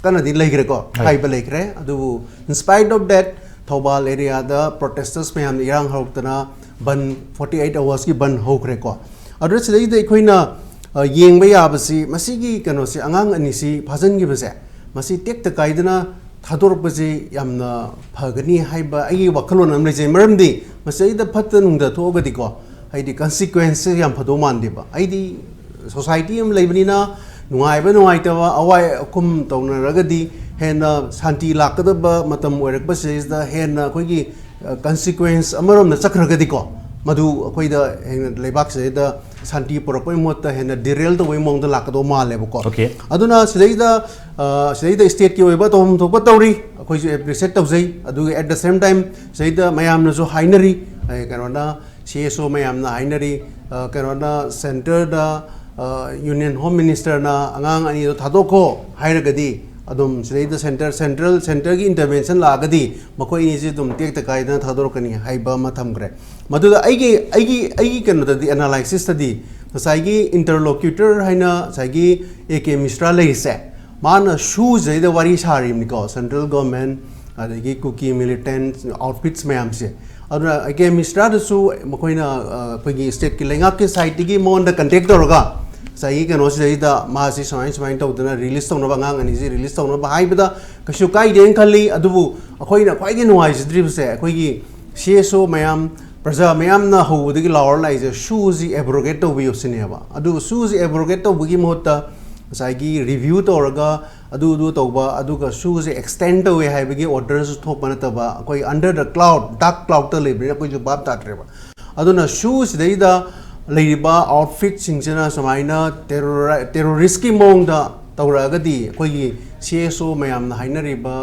ꯀꯟꯅꯗꯤ ꯂꯩꯈ꯭ꯔꯦꯀꯣ, ꯍꯣꯏ꯫ ꯍꯥꯏꯕ ꯂꯩꯈ꯭ꯔꯦ꯫ ꯑꯗꯨꯕꯨ in spite of that, Thoubal ꯑꯦꯔꯤꯌꯥꯗ ꯄ꯭ꯔꯣꯇꯦꯁꯇꯔꯁ ꯃꯌꯥꯝꯅ ꯏꯔꯥꯡ ꯍꯧꯔꯛꯇꯅ ꯕꯟ, forty eight hours ꯀꯤ ꯕꯟ ꯍꯧꯈ꯭ꯔꯦꯀꯣ꯫ ꯑꯗꯨꯅ ꯁꯤꯗꯩꯗ ꯑꯩꯈꯣꯏꯅ, ꯑ, ꯌꯦꯡꯕ ꯌꯥꯕꯁꯤ, ꯃꯁꯤꯒꯤ ꯀꯩꯅꯣꯁꯤ, ꯑꯉꯥꯡ ꯑꯅꯤꯁꯤ ꯐꯥꯖꯤꯟꯈꯤꯕꯁꯦ, ꯃꯁꯤ ꯇꯦꯛꯇ ꯀꯥꯏꯗꯅ ꯊꯥꯗꯣꯔꯛꯄꯁꯤ ꯌꯥꯝꯅ ꯐꯒꯅꯤ ꯍꯥꯏꯕ ꯑꯩꯒꯤ ꯋꯥꯈꯜꯂꯣꯟ ꯑꯃ ꯂꯩꯖꯩ꯫ ꯃꯔꯝꯗꯤ ꯃꯁꯤꯗꯩꯗ ꯐꯠꯇ ꯅꯨꯡꯗ ꯊꯣꯛꯑꯒꯗꯤꯀꯣ, ꯍꯥꯏꯗꯤ ꯀꯟꯁꯤꯀ꯭ꯋꯦꯟꯁꯁꯦ ꯌꯥꯝ ꯐꯗꯧ ꯃꯥꯟꯗꯦꯕ꯫ ꯑꯩꯗꯤ ꯁꯣꯁꯥꯏꯇꯤ ꯑꯃ ꯂꯩꯕꯅꯤꯅ, ꯅꯨꯡꯉꯥꯏꯕ ꯅꯨꯡꯉꯥꯏꯇꯕ, ꯑꯋꯥꯏ ꯑꯈꯨꯝ ꯇꯧꯅꯔꯒꯗꯤ ꯍꯦꯟꯅ ꯁꯥꯟꯇꯤ ꯂꯥꯛꯀꯗꯕ ꯃꯇꯝ ꯑꯣꯏꯔꯛꯄꯁꯤꯗꯩꯁꯤꯗ ꯍꯦꯟꯅ ꯑꯩꯈꯣꯏꯒꯤ, ꯑ, ꯀꯟꯁꯤꯀ꯭ꯋꯦꯟꯁ ꯑꯃꯔꯣꯝꯗ ꯆꯠꯈ꯭ꯔꯒꯗꯤꯀꯣ, ꯃꯗꯨ ꯑꯩꯈꯣꯏꯗ ꯍꯦꯟꯅ ꯂꯩꯕꯥꯛꯁꯤꯗꯩꯗ ꯁꯥꯟꯇꯤ ꯄꯨꯔꯛꯄꯒꯤ ꯃꯍꯨꯠꯇ ꯍꯦꯟꯅ ꯗꯤꯔꯦꯜ ꯇꯧꯕꯒꯤ ꯃꯑꯣꯡꯗ ꯂꯥꯛꯀꯗꯧꯕ ꯃꯥꯜꯂꯦꯕꯀꯣ꯫ Okay. ꯑꯗꯨꯅ ꯁꯤꯗꯩꯗ, ꯑ, ꯁꯤꯗꯩꯗ ꯁ꯭ꯇꯦꯠꯀꯤ ꯑꯣꯏꯕ ꯇꯧꯐꯝ ꯊꯣꯛꯄ ꯇꯧꯔꯤ, ꯑꯩꯈꯣꯏꯁꯨ ꯑꯦꯄ꯭ꯔꯤꯁꯤꯌꯦꯠ ꯇꯧꯖꯩ꯫ ꯑꯗꯨꯒ at the same time ꯁꯤꯗꯩꯗ ꯃꯌꯥꯝꯅꯁꯨ ꯍꯥꯏꯅꯔꯤ, ꯑꯩ ꯀꯩꯅꯣꯅ, ꯁꯤ ꯑꯦꯁ ꯑꯣ ꯃꯌꯥꯝꯅ ꯍꯥꯏꯅꯔꯤ, ꯑ, ꯀꯩꯅꯣꯅ, ꯁꯦꯟꯇꯔꯗ, ꯑ, ꯌꯨꯅꯤꯌꯟ ꯍꯣꯝ ꯃꯤꯅꯤꯁꯇꯔꯅ ꯑꯉꯥꯡ ꯑꯅꯤꯗꯣ ꯊꯥꯗꯣꯛꯈꯣ ꯍꯥꯏꯔꯒꯗꯤ, ꯑꯗꯨꯝ ꯁꯤꯗꯩꯗ ꯁꯦꯟꯇꯔ, ꯁꯦꯟꯇ꯭ꯔꯦꯜ, ꯁꯦꯟꯇꯔꯒꯤ ꯏꯟꯇꯔꯚꯦꯟꯁꯟ ꯂꯥꯛꯑꯒꯗꯤ ꯃꯈꯣꯏ ꯑꯅꯤꯁꯤ ꯑꯗꯨꯝ ꯇꯦꯛꯇ ꯀꯥꯏꯗꯅ ꯊꯥꯗꯣꯔꯛꯀꯅꯤ ꯍꯥꯏꯕ ꯑꯃ ꯊꯝꯈ꯭ꯔꯦ꯫ ꯃꯗꯨꯗ ꯑꯩꯒꯤ, ꯑꯩꯒꯤ, ꯑꯩꯒꯤ ꯀꯩꯅꯣꯗꯗꯤ, ꯑꯦꯅꯥꯂꯥꯏꯁꯤꯁꯇꯗꯤ, ꯉꯁꯥꯏꯒꯤ ꯏꯟꯇꯔꯂꯣꯀ꯭ꯌꯨꯇꯔ ꯍꯥꯏꯅ ꯉꯁꯥꯏꯒꯤ ꯑꯦ ꯀꯦ ꯃꯤꯁ꯭ꯔꯥ ꯂꯩꯔꯤꯁꯦ, ꯃꯥꯅ ꯁꯨꯁꯤꯗꯩꯗ ꯋꯥꯔꯤ ꯁꯥꯔꯤꯕꯅꯤꯀꯣ, ꯁꯦꯟꯇ꯭ꯔꯦꯜ ꯒꯣꯔꯃꯦꯟ, ꯑꯗꯒꯤ ꯀꯨꯀꯤ ꯃꯤꯂꯤꯇꯦꯟ ꯑꯥꯎꯠꯐꯤꯠꯁ ꯃꯌꯥꯝꯁꯦ꯫ ꯑꯗꯨꯅ ꯑꯦ ꯀꯦ ꯃꯤꯁ꯭ꯔꯥꯗꯁꯨ ꯃꯈꯣꯏꯅ, ꯑ, ꯑꯩꯈꯣꯏꯒꯤ ꯁ꯭ꯇꯦꯠꯀꯤ ꯂꯩꯉꯥꯛꯀꯤ ꯁꯥꯏꯠꯇꯒꯤ ꯃꯉꯣꯟꯗ ꯀꯟꯇꯦꯛ ꯇꯧꯔꯒ, ꯉꯁꯥꯏꯒꯤ ꯀꯩꯅꯣꯁꯤꯗꯩꯗ ꯃꯥꯁꯤ ꯁꯨꯃꯥꯏꯅ ꯁꯨꯃꯥꯏꯅ ꯇꯧꯗꯅ ꯔꯤꯂꯤꯁ ꯇꯧꯅꯕ, ꯑꯉꯥꯡ ꯑꯅꯤꯁꯤ ꯔꯤꯂꯤꯁ ꯇꯧꯅꯕ ꯍꯥꯏꯕꯗ ꯀꯩꯁꯨ ꯀꯥꯏꯗꯦꯅ ꯈꯜꯂꯤ꯫ ꯑꯗꯨꯕꯨ ꯑꯩꯈꯣꯏꯅ ꯈ꯭ꯋꯥꯏꯗꯒꯤ ꯅꯨꯡꯉꯥꯏꯖꯗ꯭ꯔꯤꯕꯁꯦ, ꯑꯩꯈꯣꯏꯒꯤ ꯁꯤ ꯑꯦꯁ ꯑꯣ ꯃꯌꯥꯝ, ꯄ꯭ꯔꯖꯥ ꯃꯌꯥꯝꯅ ꯍꯧꯕꯗꯒꯤ ꯂꯥꯎꯔ ꯂꯥꯛꯏꯁꯦ, ꯁꯨꯁꯤ ꯑꯦꯕ꯭ꯔꯣꯒꯦꯠ ꯇꯧꯕꯤꯌꯨ ꯁꯤꯅꯦꯕ꯫ ꯑꯗꯨ ꯁꯨꯁꯤ ꯑꯦꯕ꯭ꯔꯣꯒꯦꯠ ꯇꯧꯕꯒꯤ ꯃꯍꯨꯠꯇ ꯉꯁꯥꯏꯒꯤ ꯔꯤꯚ꯭ꯌꯨ ꯇꯧꯔꯒ ꯑꯗꯨ ꯑꯗꯨ ꯇꯧꯕ, ꯑꯗꯨꯒ ꯁꯨꯁꯦ ꯑꯦꯛꯁꯇꯦꯟ ꯇꯧꯋꯦ ꯍꯥꯏꯕꯒꯤ ꯑꯣꯔꯗꯔꯁꯨ ꯊꯣꯛꯄ ꯅꯠꯇꯕ, ꯑꯩꯈꯣꯏ ꯑꯟꯗꯔ ꯗ ꯀ꯭ꯂꯥꯎꯗ, ꯗꯥꯔꯛ ꯀ꯭ꯂꯥꯎꯗꯇ ꯂꯩꯕꯅꯤꯅ ꯑꯩꯈꯣꯏꯁꯨ ꯚꯥꯞ ꯇꯥꯗ꯭ꯔꯦꯕ꯫ ꯑꯗꯨꯅ ꯁꯨꯁꯤꯗꯩꯗ ꯂꯩꯔꯤꯕ ꯑꯥꯎꯠꯐꯤꯠꯁꯤꯡꯁꯤꯅ ꯁꯨꯃꯥꯏꯅ ꯇꯦꯔꯣꯔꯤꯁꯀꯤ ꯃꯑꯣꯡꯗ ꯇꯧꯔꯛꯑꯒꯗꯤ, ꯑꯩꯈꯣꯏꯒꯤ ꯁꯤ ꯑꯦꯁ ꯑꯣ ꯃꯌꯥꯝꯅ ꯍꯥꯏꯅꯔꯤꯕ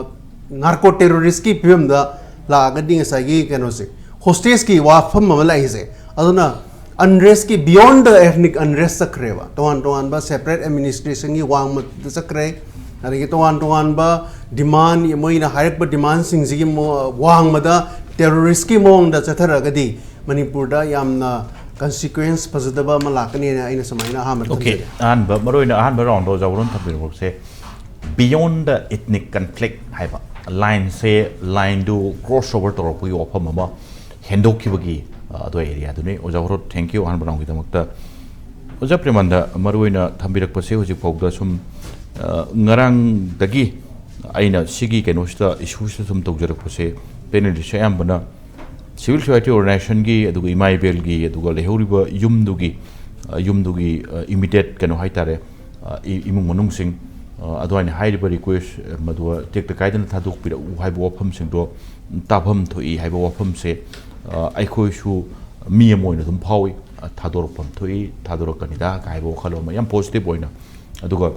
ꯅꯥꯔꯀꯣ ꯇꯦꯔꯣꯔꯤꯁꯀꯤ ꯐꯤꯕꯝꯗ ꯂꯥꯛꯑꯒꯗꯤ, ꯉꯁꯥꯏꯒꯤ ꯀꯩꯅꯣꯁꯦ, ꯍꯣꯁꯇꯦꯖꯀꯤ ꯋꯥꯐꯝ ꯑꯃ ꯂꯥꯛꯏꯁꯦ꯫ ꯑꯗꯨꯅ ꯑꯟꯔꯦꯁꯀꯤ, ꯕꯤꯌꯣꯟ ꯗ ꯑꯦꯊꯅꯤꯛ ꯑꯟꯔꯦꯁ ꯆꯠꯈ꯭ꯔꯦꯕ꯫ ꯇꯣꯉꯥꯟ ꯇꯣꯉꯥꯟꯕ ꯁꯦꯄꯔꯦꯠ ꯑꯦꯗꯃꯤꯅꯤꯁꯇ꯭ꯔꯦꯁꯟꯒꯤ ꯋꯥꯡꯃꯗ ꯆꯠꯈ꯭ꯔꯦ꯫ ꯑꯗꯒꯤ ꯇꯣꯉꯥꯟ ꯇꯣꯉꯥꯟꯕ ꯗꯤꯃꯥꯟ, ꯃꯣꯏꯅ ꯍꯥꯏꯔꯛꯄ ꯗꯤꯃꯥꯟꯁꯤꯡꯁꯤꯒꯤ ꯃꯣ-, ꯋꯥꯡꯃꯗ ꯇꯦꯔꯣꯔꯤꯁꯀꯤ ꯃꯑꯣꯡꯗ ꯆꯠꯊꯔꯛꯑꯒꯗꯤ ꯃꯅꯤꯄꯨꯔꯗ ꯌꯥꯝꯅ ꯀꯟꯁꯤꯀ꯭ꯋꯦꯟꯁ ꯐꯖꯗꯕ ꯑꯃ ꯂꯥꯛꯀꯅꯤꯅ ꯑꯩꯅ ꯁꯨꯃꯥꯏꯅ ꯑꯍꯥꯟꯕꯗ ꯑꯣꯀꯦ꯫ ꯊꯝꯖꯒꯦ꯫ ꯑꯍꯥꯟꯕ, ꯃꯔꯨꯑꯣꯏꯅ ꯑꯍꯥꯟꯕ ꯔꯥꯎꯟꯗ ꯑꯣꯖꯥ ꯋꯥꯔꯣꯟ ꯊꯝꯕꯤꯔꯛꯄꯁꯦ, beyond the ethnic conflict ꯍꯥꯏꯕ ꯂꯥꯏꯟꯁꯦ, ꯂꯥꯏꯟꯗꯨ ꯀ꯭ꯔꯣꯁ ꯑꯣꯚꯔ ꯇꯧꯔꯛꯄꯒꯤ ꯋꯥꯐꯝ ꯑꯃ ꯍꯦꯟꯗꯣꯛꯈꯤꯕꯒꯤ, ꯑ, ꯑꯗꯨ ꯑꯦꯔꯤꯌꯥꯗꯨꯅꯤ꯫ ꯑꯣꯖꯥ ꯋꯥꯔꯣꯟ, thank you ꯑꯍꯥꯟꯕ ꯔꯥꯎꯟꯒꯤꯗꯃꯛꯇ꯫ ꯑꯣꯖꯥ ꯄ꯭ꯔꯦꯃꯥꯟꯗ, ꯃꯔꯨꯑꯣꯏꯅ ꯊꯝꯕꯤꯔꯛꯄꯁꯦ ꯍꯧꯖꯤꯛ ꯐꯥꯎꯗ ꯁꯨꯝ, ꯑ, ꯉꯔꯥꯡꯗꯒꯤ ꯑꯩꯅ ꯁꯤꯒꯤ ꯀꯩꯅꯣꯁꯤꯗ, ꯏꯁꯨꯁꯤꯗ ꯁꯨꯝ ꯇꯧꯖꯔꯛꯄꯁꯦ, ꯄꯦꯅꯦꯜꯁꯦ ꯑꯌꯥꯝꯕꯅ ꯁꯤꯚꯤꯜ ꯁꯣꯁꯥꯏꯇꯤ ꯑꯣꯔꯒꯅꯥꯏꯖꯦꯁꯟꯒꯤ, ꯑꯗꯨꯒ ꯏꯃꯥ ꯏꯕꯦꯜꯒꯤ, ꯑꯗꯨꯒ ꯂꯩꯍꯧꯔꯤꯕ ꯌꯨꯝꯗꯨꯒꯤ, ꯑ, ꯌꯨꯝꯗꯨꯒꯤ, ꯑ, ꯏꯃꯤꯗꯦꯠ ꯀꯩꯅꯣ ꯍꯥꯏꯇꯥꯔꯦ, ꯑ, ꯏ-, ꯏꯃꯨꯡ ꯃꯅꯨꯡꯁꯤꯡ, ꯑ, ꯑꯗꯨꯃꯥꯏꯅ ꯍꯥꯏꯔꯤꯕ ꯔꯤꯀ꯭ꯋꯦꯁ, ꯑ, ꯃꯗꯨ ꯇꯦꯛꯇ ꯀꯥꯏꯗꯅ ꯊꯥꯗꯣꯛꯄꯤꯔꯛꯎ ꯍꯥꯏꯕ ꯋꯥꯐꯝꯁꯤꯡꯗꯣ ꯇꯥꯐꯝ ꯊꯣꯛꯏ ꯍꯥꯏꯕ ꯋꯥꯐꯝꯁꯦ, ꯑ, ꯑꯩꯈꯣꯏꯁꯨ ꯃꯤ ꯑꯃ ꯑꯣꯏꯅ ꯑꯗꯨꯝ ꯐꯥꯎꯏ꯫ ꯑ, ꯊꯥꯗꯣꯔꯛꯐꯝ ꯊꯣꯛꯏ, ꯊꯥꯗꯣꯔꯛꯀꯅꯤꯗ ꯍꯥꯏꯕ ꯋꯥꯈꯜꯂꯣꯟ ꯑꯃ ꯌꯥꯝ ꯄꯣꯖꯤꯇꯤꯚ ꯑꯣꯏꯅ꯫ ꯑꯗꯨꯒ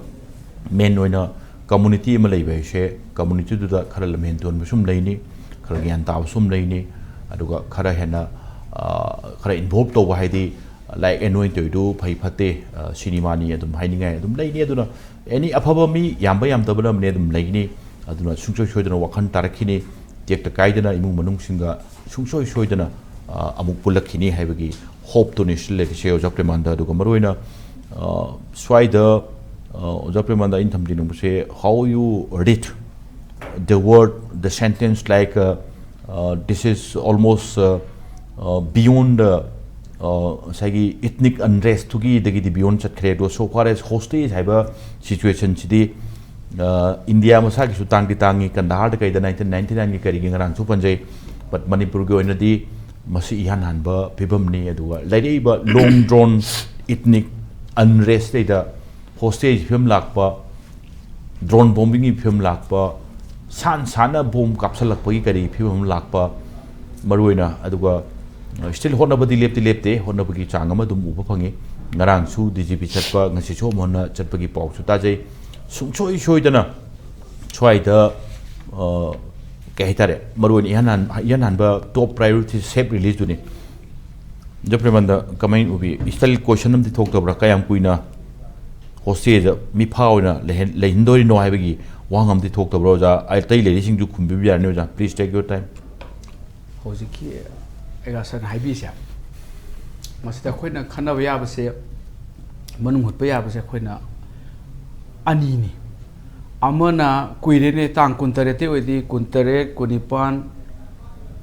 ꯃꯦꯟ ꯑꯣꯏꯅ ꯀꯝꯃꯨꯅꯤꯇꯤ ꯑꯃ ꯂꯩꯕ ꯍꯥꯏꯁꯦ, ꯀꯝꯃꯨꯅꯤꯇꯤꯗꯨꯗ ꯈꯔ ꯂꯝꯍꯦꯟ ꯇꯨꯍꯟꯕꯁꯨ ꯑꯗꯨꯝ ꯂꯩꯅꯤ, ꯈꯔ ꯒ꯭ꯌꯥꯟ ꯇꯥꯕꯁꯨ ꯑꯗꯨꯝ ꯂꯩꯅꯤ, ꯑꯗꯨꯒ ꯈꯔ ꯍꯦꯟꯅ, ꯑ, ꯈꯔ ꯏꯟꯚꯣꯜꯕ ꯇꯧꯕ ꯍꯥꯏꯗꯤ, ꯂꯥꯏꯛ ꯑꯦꯅꯣꯏꯟ ꯇꯧꯔꯤꯗꯨ ꯐꯩ ꯐꯠꯇꯦ, ꯑ, ꯁꯤꯅꯤꯃꯥꯅꯤ ꯑꯗꯨꯝ ꯍꯥꯏꯅꯤꯡꯉꯥꯏ ꯑꯗꯨꯝ ꯂꯩꯅꯤ꯫ ꯑꯗꯨꯅ ꯑꯦꯅꯤ ꯑꯐꯕ ꯃꯤ ꯌꯥꯝꯕ ꯌꯥꯝꯗꯕꯅ ꯑꯃꯅꯦ ꯑꯗꯨꯝ ꯂꯩꯅꯤ꯫ ꯑꯗꯨꯅ ꯁꯨꯡꯁꯣꯏ ꯁꯣꯏꯗꯅ ꯋꯥꯈꯜ ꯇꯥꯔꯛꯈꯤꯅꯤ, ꯇꯦꯛꯇ ꯀꯥꯏꯗꯅ ꯏꯃꯨꯡ ꯃꯅꯨꯡꯁꯤꯡꯒ ꯁꯨꯡꯁꯣꯏ ꯁꯣꯏꯗꯅ, ꯑ, ꯑꯃꯨꯛ ꯄꯨꯜꯂꯛꯈꯤꯅꯤ ꯍꯥꯏꯕꯒꯤ ꯍꯣꯞꯇꯨꯅꯤ ꯁꯤ ꯂꯩꯔꯤꯁꯦ, ꯑꯣꯖꯥ ꯄ꯭ꯔꯦꯃꯥꯟꯗ꯫ ꯑꯗꯨꯒ ꯃꯔꯨꯑꯣꯏꯅ, ꯑ, ꯁ꯭ꯋꯥꯏꯗ, ꯑ, ꯑꯣꯖꯥ ꯄ꯭ꯔꯦꯃꯥꯟꯗ, ꯑꯩꯅ ꯊꯝꯖꯅꯤꯡꯕꯁꯦ, how you read the word, the sentence like, uh, uh, this is almost, uh, uh, beyond, uh, ꯉꯁꯥꯏꯒꯤ ethnic unrest ꯇꯨꯒꯤꯗꯒꯤꯗꯤ beyond ꯆꯠꯈ꯭ꯔꯦ꯫ ꯑꯗꯣ so far as hostage ꯍꯥꯏꯕ situation ꯁꯤꯗꯤ, ꯏꯟꯗꯤꯌꯥ ꯃꯁꯥꯒꯤꯁꯨ ꯇꯥꯡꯗꯤ ꯇꯥꯡꯉꯤ꯫ ꯀꯟꯗꯥꯍꯥꯔꯗ ꯀꯩꯗ nineteen ninety nine ꯒꯤ ꯀꯔꯤꯒꯤ ꯉꯔꯥꯡꯁꯨ ꯄꯟꯖꯩ, but ꯃꯅꯤꯄꯨꯔꯒꯤ ꯑꯣꯏꯅꯗꯤ ꯃꯁꯤ ꯏꯍꯥꯟ ꯍꯥꯟꯕ ꯐꯤꯕꯝꯅꯤ꯫ ꯑꯗꯨꯒ ꯂꯩꯔꯛꯏꯕ long drawn ethnic unrest ꯇꯩꯗ hostage ꯐꯤꯕꯝ ꯂꯥꯛꯄ, drone bombing ꯒꯤ ꯐꯤꯕꯝ ꯂꯥꯛꯄ, ꯁꯥꯟ ꯁꯥꯟꯅ ꯕꯣꯝ ꯀꯥꯞꯁꯜꯂꯛꯄꯒꯤ ꯀꯔꯤ ꯐꯤꯕꯝ ꯑꯃ ꯂꯥꯛꯄ, ꯃꯔꯨꯑꯣꯏꯅ꯫ ꯑꯗꯨꯒ still ꯍꯣꯠꯅꯕꯗꯤ ꯂꯦꯞꯇꯤ ꯂꯦꯞꯇꯦ, ꯍꯣꯠꯅꯕꯒꯤ ꯆꯥꯡ ꯑꯃ ꯑꯗꯨꯝ ꯎꯕ ꯐꯪꯉꯤ꯫ ꯉꯔꯥꯡꯁꯨ D G P ꯆꯠꯄ, ꯉꯁꯤꯁꯨ ꯑꯃꯨꯛ ꯍꯟꯅ ꯆꯠꯄꯒꯤ ꯄꯥꯎꯁꯨ ꯇꯥꯖꯩ꯫ ꯁꯨꯡꯁꯣꯏ ꯁꯣꯏꯗꯅ ꯁ꯭ꯋꯥꯏꯗ, ꯑ, ꯀꯩ ꯍꯥꯏꯇꯥꯔꯦ, ꯃꯔꯨꯑꯣꯏꯅ ꯏꯍꯥꯟ ꯍꯥꯟ-, ꯏꯍꯥꯟ ꯍꯥꯟꯕ top priority safe release ꯇꯨꯅꯤ꯫ ꯖꯣꯏ ꯄ꯭ꯔꯦꯃꯥꯅꯟꯗ, ꯀꯃꯥꯏꯅ ꯎꯕꯤ? Still question ꯑꯃꯗꯤ ꯊꯣꯛꯇꯕ꯭ꯔꯥ? ꯀꯌꯥꯝ ꯀꯨꯏꯅ hostage ꯃꯤꯐꯥ ꯑꯣꯏꯅ ꯂꯩꯍꯟ-, ꯂꯩꯍꯟꯗꯣꯔꯤꯅꯣ ꯍꯥꯏꯕꯒꯤ ꯋꯥꯍꯪ ꯑꯃꯗꯤ ꯊꯣꯛꯇꯕ꯭ꯔꯣ, ꯑꯣꯖꯥ? ꯑꯇꯩ ꯂꯩꯔꯤꯁꯤꯡꯁꯨ ꯈꯨꯝꯕꯤꯕ ꯌꯥꯔꯅꯤ, ꯑꯣꯖꯥ꯫ Please take your time. ꯍꯧꯖꯤꯛꯀꯤ ꯑꯦꯒꯥꯁꯟ ꯍꯥꯏꯕꯤꯁꯦ, ꯃꯁꯤꯗ ꯑꯩꯈꯣꯏꯅ ꯈꯟꯅꯕ ꯌꯥꯕꯁꯦ, ꯃꯅꯨꯡ ꯍꯨꯠꯄ ꯌꯥꯕꯁꯦ ꯑꯩꯈꯣꯏꯅ ꯑꯅꯤꯅꯤ꯫ ꯑꯃꯅ ꯀꯨꯏꯔꯦꯅꯦ, ꯇꯥꯡ ꯀꯨꯟꯇꯔꯦꯠꯇꯩ ꯑꯣꯏꯗꯤ, ꯀꯨꯟꯇꯔꯦꯠ, ꯀꯨꯟꯅꯤꯄꯥꯟ,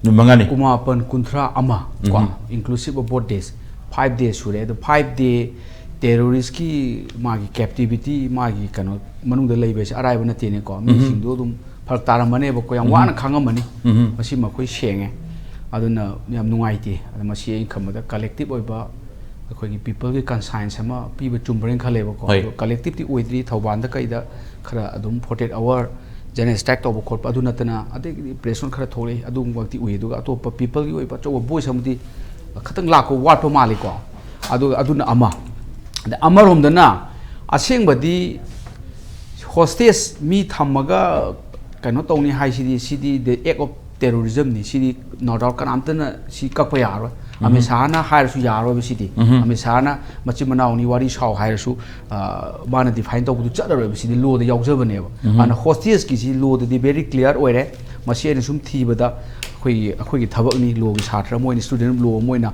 ꯅꯨꯃꯤꯠ ꯃꯉꯥꯅꯤ꯫ ꯀꯨꯟꯃꯥꯄꯟ, ꯀꯨꯟꯊ꯭ꯔꯥ, ꯑꯃ ꯀꯣ, ꯎꯝ꯫ Inclusive of both days, five days ꯁꯨꯔꯦ꯫ ꯑꯗꯣ five day terrorist ꯀꯤ ꯃꯥꯒꯤ captivity, ꯃꯥꯒꯤ ꯀꯩꯅꯣ ꯃꯅꯨꯡꯗ ꯂꯩꯕꯁꯦ ꯑꯔꯥꯏꯕ ꯅꯠꯇꯦꯅꯦꯀꯣ꯫ ꯎꯝ꯫ ꯃꯤꯁꯤꯡꯗꯣ ꯑꯗꯨꯝ ꯐꯔꯛ ꯇꯥꯔꯝꯃꯅꯦꯕꯀꯣ, ꯌꯥꯝ ꯎꯝ꯫ ꯋꯥꯅ ꯈꯥꯡꯉꯝꯃꯅꯤ꯫ ꯎꯝ꯫ ꯃꯁꯤ ꯃꯈꯣꯏ ꯁꯦꯡꯉꯦ꯫ ꯑꯗꯨꯅ ꯌꯥꯝ ꯅꯨꯡꯉꯥꯏꯇꯦ꯫ ꯑꯗ ꯃꯁꯤ ꯑꯩꯅ ꯈꯟꯕꯗ collective ꯑꯣꯏꯕ ꯑꯩꯈꯣꯏꯒꯤ people ꯀꯤ conscience ꯑꯃ ꯄꯤꯕ ꯆꯨꯝꯕ꯭ꯔꯥꯅ ꯈꯜꯂꯦꯕꯀꯣ꯫ ꯍꯣꯏ꯫ ꯑꯗꯣ collective ꯇꯤ ꯑꯣꯏꯗ꯭ꯔꯤ, ꯊꯧꯕꯥꯜꯗ ꯀꯩꯗ ꯈꯔ ꯑꯗꯨꯝ forty eight hour general strike ꯇꯧꯕ ꯈꯣꯠꯄ, ꯑꯗꯨ ꯅꯠꯇꯅ ꯑꯗꯒꯤꯗꯤ press note ꯈꯔ ꯊꯣꯛꯂꯛꯏ, ꯑꯗꯨꯒꯨꯝꯕꯃꯛꯇꯤ ꯎꯏ꯫ ꯑꯗꯨꯒ ꯑꯇꯣꯞꯄ people ꯒꯤ ꯑꯣꯏꯕ ꯑꯆꯧꯕ voice ꯑꯃꯗꯤ ꯈꯤꯇꯪ ꯂꯥꯛꯄ ꯋꯥꯠꯄ ꯃꯥꯜꯂꯤꯀꯣ꯫ ꯑꯗꯨꯒ ꯑꯗꯨꯅ ꯑꯃ꯫ ꯑꯗ ꯑꯃꯔꯣꯝꯗꯅ ꯑꯁꯦꯡꯕꯗꯤ hostage ꯃꯤ ꯊꯝꯃꯒ ꯀꯩꯅꯣ ꯇꯧꯅꯤ ꯍꯥꯏꯁꯤꯗꯤ, ꯁꯤꯗꯤ the act of terrorism ꯅꯤ꯫ ꯁꯤꯗꯤ no doubt ꯀꯅꯥꯝꯇꯅ ꯁꯤ ꯀꯛꯄ ꯌꯥꯔꯣꯏ꯫ ꯎꯝ꯫ ꯑꯃꯤꯠ ꯁꯥꯍꯅ ꯍꯥꯏꯔꯁꯨ ꯌꯥꯔꯣꯏꯕ ꯁꯤꯗꯤ꯫ ꯎꯝ꯫ ꯑꯃꯤꯠ ꯁꯥꯍꯅ ꯃꯆꯤꯟ ꯃꯅꯥꯎꯅꯤ, ꯋꯥꯔꯤ ꯁꯥꯎ ꯍꯥꯏꯔꯁꯨ, ꯑ, ꯃꯥꯅ define ꯇꯧꯕꯗꯨ ꯆꯠꯂꯔꯣꯏꯕ꯫ ꯁꯤꯗꯤ law ꯗ ꯌꯥꯎꯖꯕꯅꯦꯕ꯫ ꯎꯝ꯫ ꯑꯗꯨꯅ hostage ꯀꯤꯁꯤ law ꯗꯗꯤ very clear ꯑꯣꯏꯔꯦ꯫ ꯃꯁꯤ ꯑꯩꯅ ꯁꯨꯝ ꯊꯤꯕꯗ ꯑꯩꯈꯣꯏꯒꯤ, ꯑꯩꯈꯣꯏꯒꯤ ꯊꯕꯛꯅꯤ, law ꯒꯤ ꯁꯥꯇ꯭ꯔ ꯑꯃ ꯑꯣꯏꯅ, student law ꯑꯃ ꯑꯣꯏꯅ꯫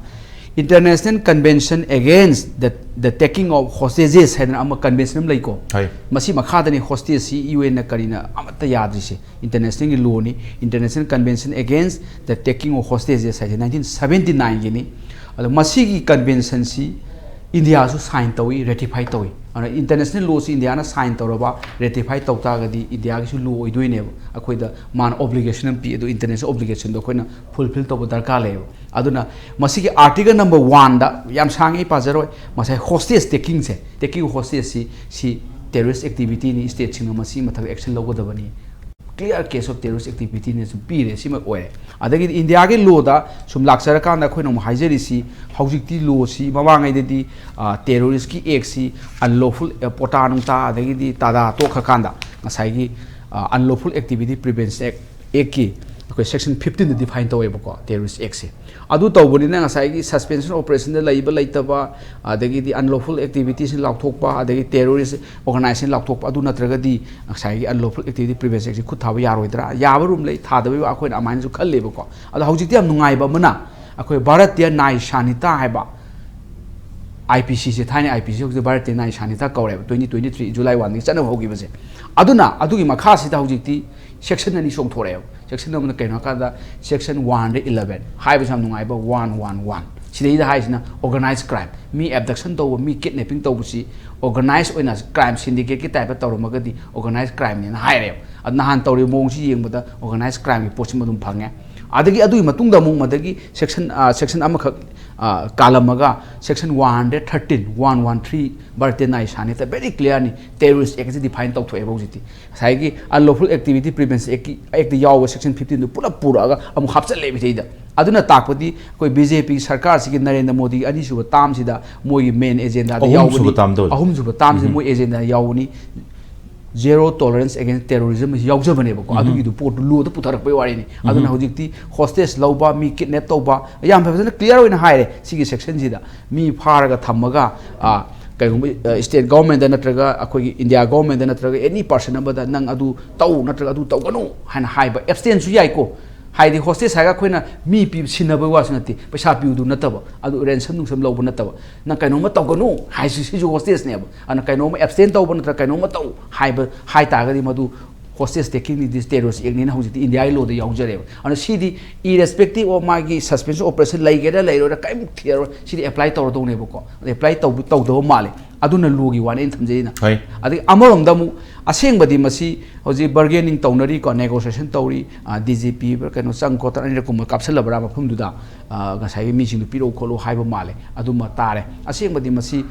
International Convention Against the, the Taking of Hostages ꯍꯥꯏꯗꯅ ꯑꯃ convention ꯑꯃ ꯂꯩꯀꯣ꯫ ꯍꯣꯏ꯫ ꯃꯁꯤ ꯃꯈꯥꯗꯅꯤ hostage ꯁꯤ U N ꯅ ꯀꯔꯤꯅ ꯑꯃꯠꯇ ꯌꯥꯗ꯭ꯔꯤꯁꯦ꯫ International ꯒꯤ law ꯅꯤ, International Convention Against the Taking of Hostages ꯍꯥꯏꯁꯦ nineteen seventy nine ꯒꯤꯅꯤ꯫ ꯑꯗꯣ ꯃꯁꯤꯒꯤ ꯀꯟꯚꯦꯟꯁꯟꯁꯤ ꯏꯟꯗꯤꯌꯥꯁꯨ ꯁꯥꯏꯟ ꯇꯧꯏ, ꯔꯦꯇꯤꯐꯥꯏ ꯇꯧꯏ꯫ ꯑꯗꯨꯅ ꯏꯟꯇꯔꯅꯦꯁꯅꯦꯜ ꯂꯣꯁꯤ ꯏꯟꯗꯤꯌꯥꯅ ꯁꯥꯏꯟ ꯇꯧꯔꯕ, ꯔꯦꯇꯤꯐꯥꯏ ꯇꯧ ꯇꯥꯔꯒꯗꯤ ꯏꯟꯗꯤꯌꯥꯒꯤꯁꯨ ꯂꯣ ꯑꯣꯏꯗꯣꯏꯅꯦꯕ꯫ ꯑꯩꯈꯣꯏꯗ ꯃꯥꯅ ꯑꯣꯕ꯭ꯂꯤꯒꯦꯁꯟ ꯑꯃ ꯄꯤ, ꯑꯗꯨ ꯏꯟꯇꯔꯅꯦꯁꯅꯦꯜ ꯑꯣꯕ꯭ꯂꯤꯒꯦꯁꯟꯗꯣ ꯑꯩꯈꯣꯏꯅ ꯐꯨꯜꯐꯤꯜ ꯇꯧꯕ ꯗꯔꯀꯥꯔ ꯂꯩꯌꯦꯕ꯫ ꯑꯗꯨꯅ ꯃꯁꯤꯒꯤ ꯑꯥꯔꯇꯤꯀꯜ ꯅꯝꯕꯔ ꯋꯥꯟꯗ, ꯌꯥꯝ ꯁꯥꯡꯉꯦ, ꯑꯩ ꯄꯥꯖꯔꯣꯏ, ꯉꯁꯥꯏ ꯍꯣꯁꯇꯦꯖ ꯇꯦꯀꯤꯡꯁꯦ, ꯇꯦꯀꯤꯡ ꯍꯣꯁꯇꯦꯖꯁꯤ, ꯁꯤ ꯇꯦꯔꯣꯔꯤꯁ ꯑꯦꯛꯇꯤꯚꯤꯇꯤꯅꯤ, ꯁ꯭ꯇꯦꯠꯁꯤꯡꯅ ꯃꯁꯤꯒꯤ ꯃꯊꯛꯇ ꯑꯦꯛꯁꯟ ꯂꯧꯒꯗꯕꯅꯤ꯫ Clear case of terrorist activityꯅꯁꯨ ꯄꯤꯔꯦ꯫ ꯁꯤꯃ ꯑꯣꯏꯔꯦ꯫ ꯑꯗꯒꯤꯗꯤ ꯏꯟꯗꯤꯌꯥꯒꯤ ꯂꯣꯗ ꯁꯨꯝ ꯂꯥꯛꯆꯔꯀꯥꯟꯗ ꯑꯩꯈꯣꯏꯅ ꯑꯃꯨꯛ ꯍꯥꯏꯖꯔꯤꯁꯤ, ꯍꯧꯖꯤꯛꯇꯤ ꯂꯣꯁꯤ, ꯃꯃꯥꯡꯉꯩꯗꯗꯤ ꯇꯦꯔꯣꯔꯤꯁꯀꯤ ꯑꯦꯛꯁꯤ, ꯑꯟꯂꯣꯐꯨꯜ ꯄꯣꯇꯥ ꯅꯨꯡꯇꯥ, ꯑꯗꯒꯤꯗꯤ ꯇꯥꯗꯥ ꯇꯣꯛꯈ꯭ꯔꯀꯥꯟꯗ ꯉꯁꯥꯏꯒꯤ ꯑꯟꯂꯣꯐꯨꯜ ꯑꯦꯛꯇꯤꯚꯤꯇꯤ ꯄ꯭ꯔꯤꯚꯦꯟꯁꯟ ꯑꯦꯛ ꯑꯦꯛꯀꯤ ꯑꯩꯈꯣꯏ ꯁꯦꯛꯁꯟ ꯐꯤꯐꯇꯤꯟꯗ ꯗꯤꯐꯥꯏꯟ ꯇꯧꯋꯦꯕꯀꯣ, ꯇꯦꯔꯣꯔꯤꯁ ꯑꯦꯛꯁꯦ꯫ ꯑꯗꯨ ꯇꯧꯕꯅꯤꯅ ꯉꯁꯥꯏꯒꯤ ꯁꯁꯄꯦꯟꯁꯟ ꯑꯣꯄꯔꯦꯁꯟꯗ ꯂꯩꯕ ꯂꯩꯇꯕ, ꯑꯗꯒꯤꯗꯤ ꯑꯟꯂꯣꯐꯨꯜ ꯑꯦꯛꯇꯤꯚꯤꯇꯤꯁꯤꯡ ꯂꯥꯎꯊꯣꯛꯄ, ꯑꯗꯒꯤ ꯇꯦꯔꯣꯔꯤꯁ ꯑꯣꯔꯒꯅꯥꯏꯖꯦꯁꯟ ꯂꯥꯎꯊꯣꯛꯄ, ꯑꯗꯨ ꯅꯠꯇ꯭ꯔꯒꯗꯤ ꯉꯁꯥꯏꯒꯤ ꯑꯟꯂꯣꯐꯨꯜ ꯑꯦꯛꯇꯤꯚꯤꯇꯤ ꯄ꯭ꯔꯤꯚꯦꯟꯁꯟ ꯑꯦꯛꯁꯤ ꯈꯨꯠ ꯊꯥꯕ ꯌꯥꯔꯣꯏꯗ꯭ꯔꯥ? ꯌꯥꯕ ꯔꯨꯝ ꯂꯩ, ꯊꯥꯗꯕꯒꯤ ꯋꯥ ꯑꯩꯈꯣꯏꯅ ꯑꯗꯨꯃꯥꯏꯅꯁꯨ ꯈꯜꯂꯦꯕꯀꯣ꯫ ꯑꯗꯣ ꯍꯧꯖꯤꯛꯇꯤ ꯌꯥꯝ ꯅꯨꯡꯉꯥꯏꯕ ꯑꯃꯅ, ꯑꯩꯈꯣꯏ ꯚꯥꯔꯠꯇꯤꯌ ꯅꯥꯏ ꯁꯥꯅꯤꯇꯥ ꯍꯥꯏꯕ, ꯑꯥꯏ ꯄꯤ ꯁꯤꯁꯦ, ꯊꯥꯏꯅ ꯑꯥꯏ ꯄꯤ ꯁꯤ, ꯍꯧꯖꯤꯛ ꯚꯥꯔꯠꯇꯤꯌ ꯅꯥꯏ ꯁꯥꯅꯤꯇꯥ ꯀꯧꯔꯦꯕ, ꯇ꯭ꯋꯦꯟꯇꯤ ꯇ꯭ꯋꯦꯟꯇꯤ ꯊ꯭ꯔꯤ ꯖꯨꯂꯥꯏ ꯋꯥꯟꯗꯒꯤ ꯆꯠꯅꯕ ꯍꯧꯈꯤꯕꯁꯦ꯫ ꯑꯗꯨꯅ ꯑꯗꯨꯒꯤ ꯃꯈꯥꯁꯤꯗ ꯍꯧꯖꯤꯛꯇꯤ ꯁꯦꯛꯁꯟ ꯑꯅꯤ ꯆꯣꯡꯊꯣꯔꯛꯑꯦꯕ꯫ ꯁꯦꯛꯁꯟ ꯑꯃꯅ ꯀꯩꯅꯣ ꯍꯥꯏꯀꯥꯟꯗ, ꯁꯦꯛꯁꯟ ꯋꯥꯟ ꯍꯟꯗ꯭ꯔꯦꯗ ꯏꯂꯚꯦꯟ ꯍꯥꯏꯕꯁꯤ ꯌꯥꯝ ꯅꯨꯡꯉꯥꯏꯕ, ꯋꯥꯟ ꯋꯥꯟ ꯋꯥꯟ꯫ ꯁꯤꯗꯩꯗ ꯍꯥꯏꯁꯤꯅ ꯑꯣꯔꯒꯅꯥꯏꯖ ꯀ꯭ꯔꯥꯏꯝ, ꯃꯤ ꯑꯦꯕꯗꯛꯁꯟ ꯇꯧꯕ, ꯃꯤ ꯀꯤꯗꯅꯦꯄꯤꯡ ꯇꯧꯕꯁꯤ ꯑꯣꯔꯒꯅꯥꯏꯖ ꯑꯣꯏꯅ ꯀ꯭ꯔꯥꯏꯝ ꯁꯤꯟꯗꯤꯀꯦꯠꯀꯤ ꯇꯥꯏꯞꯇ ꯇꯧꯔꯝꯃꯒꯗꯤ ꯑꯣꯔꯒꯅꯥꯏꯖ ꯀ꯭ꯔꯥꯏꯝꯅꯦꯅ ꯍꯥꯏꯔꯦꯕ꯫ ꯑꯗꯨ ꯅꯍꯥꯟ ꯇꯧꯔꯤꯕ ꯃꯑꯣꯡꯁꯤ ꯌꯦꯡꯕꯗ ꯑꯣꯔꯒꯅꯥꯏꯖ ꯀ꯭ꯔꯥꯏꯝꯒꯤ ꯄꯣꯠꯁꯤꯃ ꯑꯗꯨꯝ ꯐꯪꯉꯦ꯫ ꯑꯗꯒꯤ ꯑꯗꯨꯒꯤ ꯃꯇꯨꯡꯗ ꯑꯃꯨꯛ ꯃꯗꯒꯤ ꯁꯦꯛꯁꯟ, ꯑ, ꯁꯦꯛꯁꯟ ꯑꯃꯈꯛ, ꯑ, ꯀꯥꯜꯂꯝꯃꯒ, section one hundred thirteen, one one three, Bharatiya Nyaya Sanhita, very clearꯅꯤ, ꯇꯦꯔꯣꯔꯤꯁ ꯑꯦꯛꯁꯤ ꯗꯤꯐꯥꯏꯟ ꯇꯧꯊꯣꯛꯑꯦꯕ ꯍꯧꯖꯤꯛꯇꯤ꯫ ꯉꯁꯥꯏꯒꯤ ꯑꯟꯂꯣꯐꯨꯜ ꯑꯦꯛꯇꯤꯚꯤꯇꯤ ꯄ꯭ꯔꯤꯚꯦꯟꯁꯟ ꯑꯦꯛꯀꯤ, ꯑꯦꯛꯇ ꯌꯥꯎꯕ ꯁꯦꯛꯁꯟ ꯐꯤꯐꯇꯤꯟꯗꯨ ꯄꯨꯂꯞ ꯄꯨꯔꯛꯑꯒ ꯑꯃꯨꯛ ꯍꯥꯞꯆꯜꯂꯦꯕ ꯁꯤꯗꯩꯗ꯫ ꯑꯗꯨꯅ ꯇꯥꯛꯄꯗꯤ ꯑꯩꯈꯣꯏ ꯕꯤ ꯖꯦ ꯄꯤ ꯁꯔꯀꯥꯔꯁꯤꯒꯤ, ꯅꯔꯦꯟꯗ꯭ꯔ ꯃꯣꯗꯤꯒꯤ ꯑꯅꯤꯁꯨꯕ ꯇꯥꯔꯝꯁꯤꯗ ꯃꯣꯏꯒꯤ ꯃꯦꯟ ꯑꯦꯖꯦꯟꯗꯥꯗ ꯑꯍꯨꯝꯁꯨꯕ ꯌꯥꯎꯕꯅꯤ꯫ ꯇꯥꯔꯝꯗ ꯑꯣꯏꯔꯦ꯫ ꯑꯍꯨꯝꯁꯨꯕ ꯇꯥꯔꯝꯁꯤꯗ ꯎꯝ꯫ ꯃꯣꯏ ꯑꯦꯖꯦꯟꯗꯥ ꯌꯥꯎꯕꯅꯤ꯫ Zero tolerance against terrorism ꯌꯥꯎꯖꯕꯅꯦꯕꯀꯣ꯫ ꯎꯝ꯫ ꯑꯗꯨꯒꯤꯗꯨ ꯄꯣꯠꯇꯨ ꯂꯣꯗ ꯄꯨꯊꯔꯛꯄꯩ ꯋꯥꯔꯤꯅꯤ꯫ ꯎꯝ꯫ ꯑꯗꯨꯅ ꯍꯧꯖꯤꯛꯇꯤ ꯍꯣꯁꯇꯦꯖ ꯂꯧꯕ, ꯃꯤ ꯀꯤꯗꯅꯦꯞ ꯇꯧꯕ, ꯌꯥꯝ ꯐꯖꯅ ꯀ꯭ꯂꯤꯌꯥꯔ ꯑꯣꯏꯅ ꯍꯥꯏꯔꯦ ꯁꯤꯒꯤ ꯁꯦꯛꯁꯟꯁꯤꯗ꯫ ꯃꯤ ꯐꯥꯔꯒ ꯊꯝꯃꯒ, ꯑ, ꯀꯩꯒꯨꯝꯕ, ꯑ, ꯁ꯭ꯇꯦꯠ ꯒꯣꯚꯔꯟꯃꯦꯟꯗ ꯅꯠꯇ꯭ꯔꯒ ꯑꯩꯈꯣꯏꯒꯤ ꯏꯟꯗꯤꯌꯥ ꯒꯣꯚꯔꯟꯃꯦꯟꯗ ꯅꯠꯇ꯭ꯔꯒ ꯑꯦꯅꯤ ꯄꯥꯔꯁꯟ ꯑꯃꯗ ꯅꯪ ꯑꯗꯨ ꯇꯧ ꯅꯠꯇ꯭ꯔꯒ ꯑꯗꯨ ꯇꯧꯒꯅꯨ ꯍꯥꯏꯅ ꯍꯥꯏꯕ, ꯑꯦꯕꯁꯇꯦꯟꯁꯨ ꯌꯥꯏꯀꯣ꯫ ꯍꯥꯏꯗꯤ ꯍꯣꯁꯇꯦꯖ ꯍꯥꯏꯔꯒ ꯑꯩꯈꯣꯏꯅ ꯃꯤ ꯄꯤ-, ꯁꯤꯟꯅꯕꯒꯤ ꯋꯥꯁꯨ ꯅꯠꯇꯦ, ꯄꯩꯁꯥ ꯄꯤꯌꯨꯗꯨ ꯅꯠꯇꯕ, ꯑꯗꯨ ꯔꯦꯟꯁꯝ ꯅꯨꯡꯁꯝ ꯂꯧꯕ ꯅꯠꯇꯕ, ꯅꯪ ꯀꯩꯅꯣꯝꯃ ꯇꯧꯒꯅꯨ ꯍꯥꯏꯁꯤ, ꯁꯤꯁꯨ ꯍꯣꯁꯇꯦꯖꯅꯦꯕ꯫ ꯑꯗꯨꯅ ꯀꯩꯅꯣꯝꯃ ꯑꯦꯕꯁꯇꯦꯟ ꯇꯧꯕ ꯅꯠꯇ꯭ꯔꯒ ꯀꯩꯅꯣꯝꯃ ꯇꯧ ꯍꯥꯏꯕ, ꯍꯥꯏ ꯇꯥꯔꯒꯗꯤ ꯃꯗꯨ Hostage taking is terrorist act ꯅꯤꯅ ꯍꯧꯖꯤꯛꯇꯤ ꯏꯟꯗꯤꯌꯥꯒꯤ ꯂꯣꯗ ꯌꯥꯎꯖꯔꯦꯕ꯫ ꯑꯗꯨꯅ ꯁꯤꯗꯤ irrespective of ꯃꯥꯒꯤ suspension of operation ꯂꯩꯒꯦꯔꯥ ꯂꯩꯔꯣꯏꯔꯥ ꯀꯔꯤꯝ ꯊꯤꯔꯔꯣꯏ, ꯁꯤꯗꯤ apply ꯇꯧꯔꯗꯧꯅꯦꯕꯀꯣ꯫ ꯑꯗ apply ꯇꯧꯕ ꯇꯧꯗꯕ ꯃꯥꯜꯂꯦ, ꯑꯗꯨꯅ ꯂꯣꯒꯤ ꯋꯥꯅꯤ ꯑꯩꯅ ꯊꯝꯖꯩꯅ꯫ ꯍꯣꯏ꯫ ꯑꯗꯒꯤ ꯑꯃꯔꯣꯝꯗ ꯑꯃꯨꯛ ꯑꯁꯦꯡꯕꯗꯤ ꯃꯁꯤ ꯍꯧꯖꯤꯛ bargaining ꯇꯧꯅꯔꯤꯀꯣ, negotiation ꯇꯧꯔꯤ, ꯗꯤ ꯖꯤ ꯄꯤ ꯀꯩꯅꯣ ꯆꯪ ꯈꯣꯠꯇꯅ ꯑꯅꯤꯔꯛ ꯀꯨꯝꯕ ꯀꯥꯞꯁꯤꯜꯂꯕ꯭ꯔꯥ ꯃꯐꯝꯗꯨꯗ, ꯉꯁꯥꯏꯒꯤ ꯃꯤꯁꯤꯡꯗꯨ ꯄꯤꯔꯛꯎ ꯈꯣꯠꯂꯨ ꯍꯥꯏꯕ ꯃꯥꯜꯂꯦ꯫ ꯑꯗꯨꯃ ꯇꯥꯔꯦ꯫ ꯑꯁꯦꯡꯕꯗꯤ ꯃꯁꯤ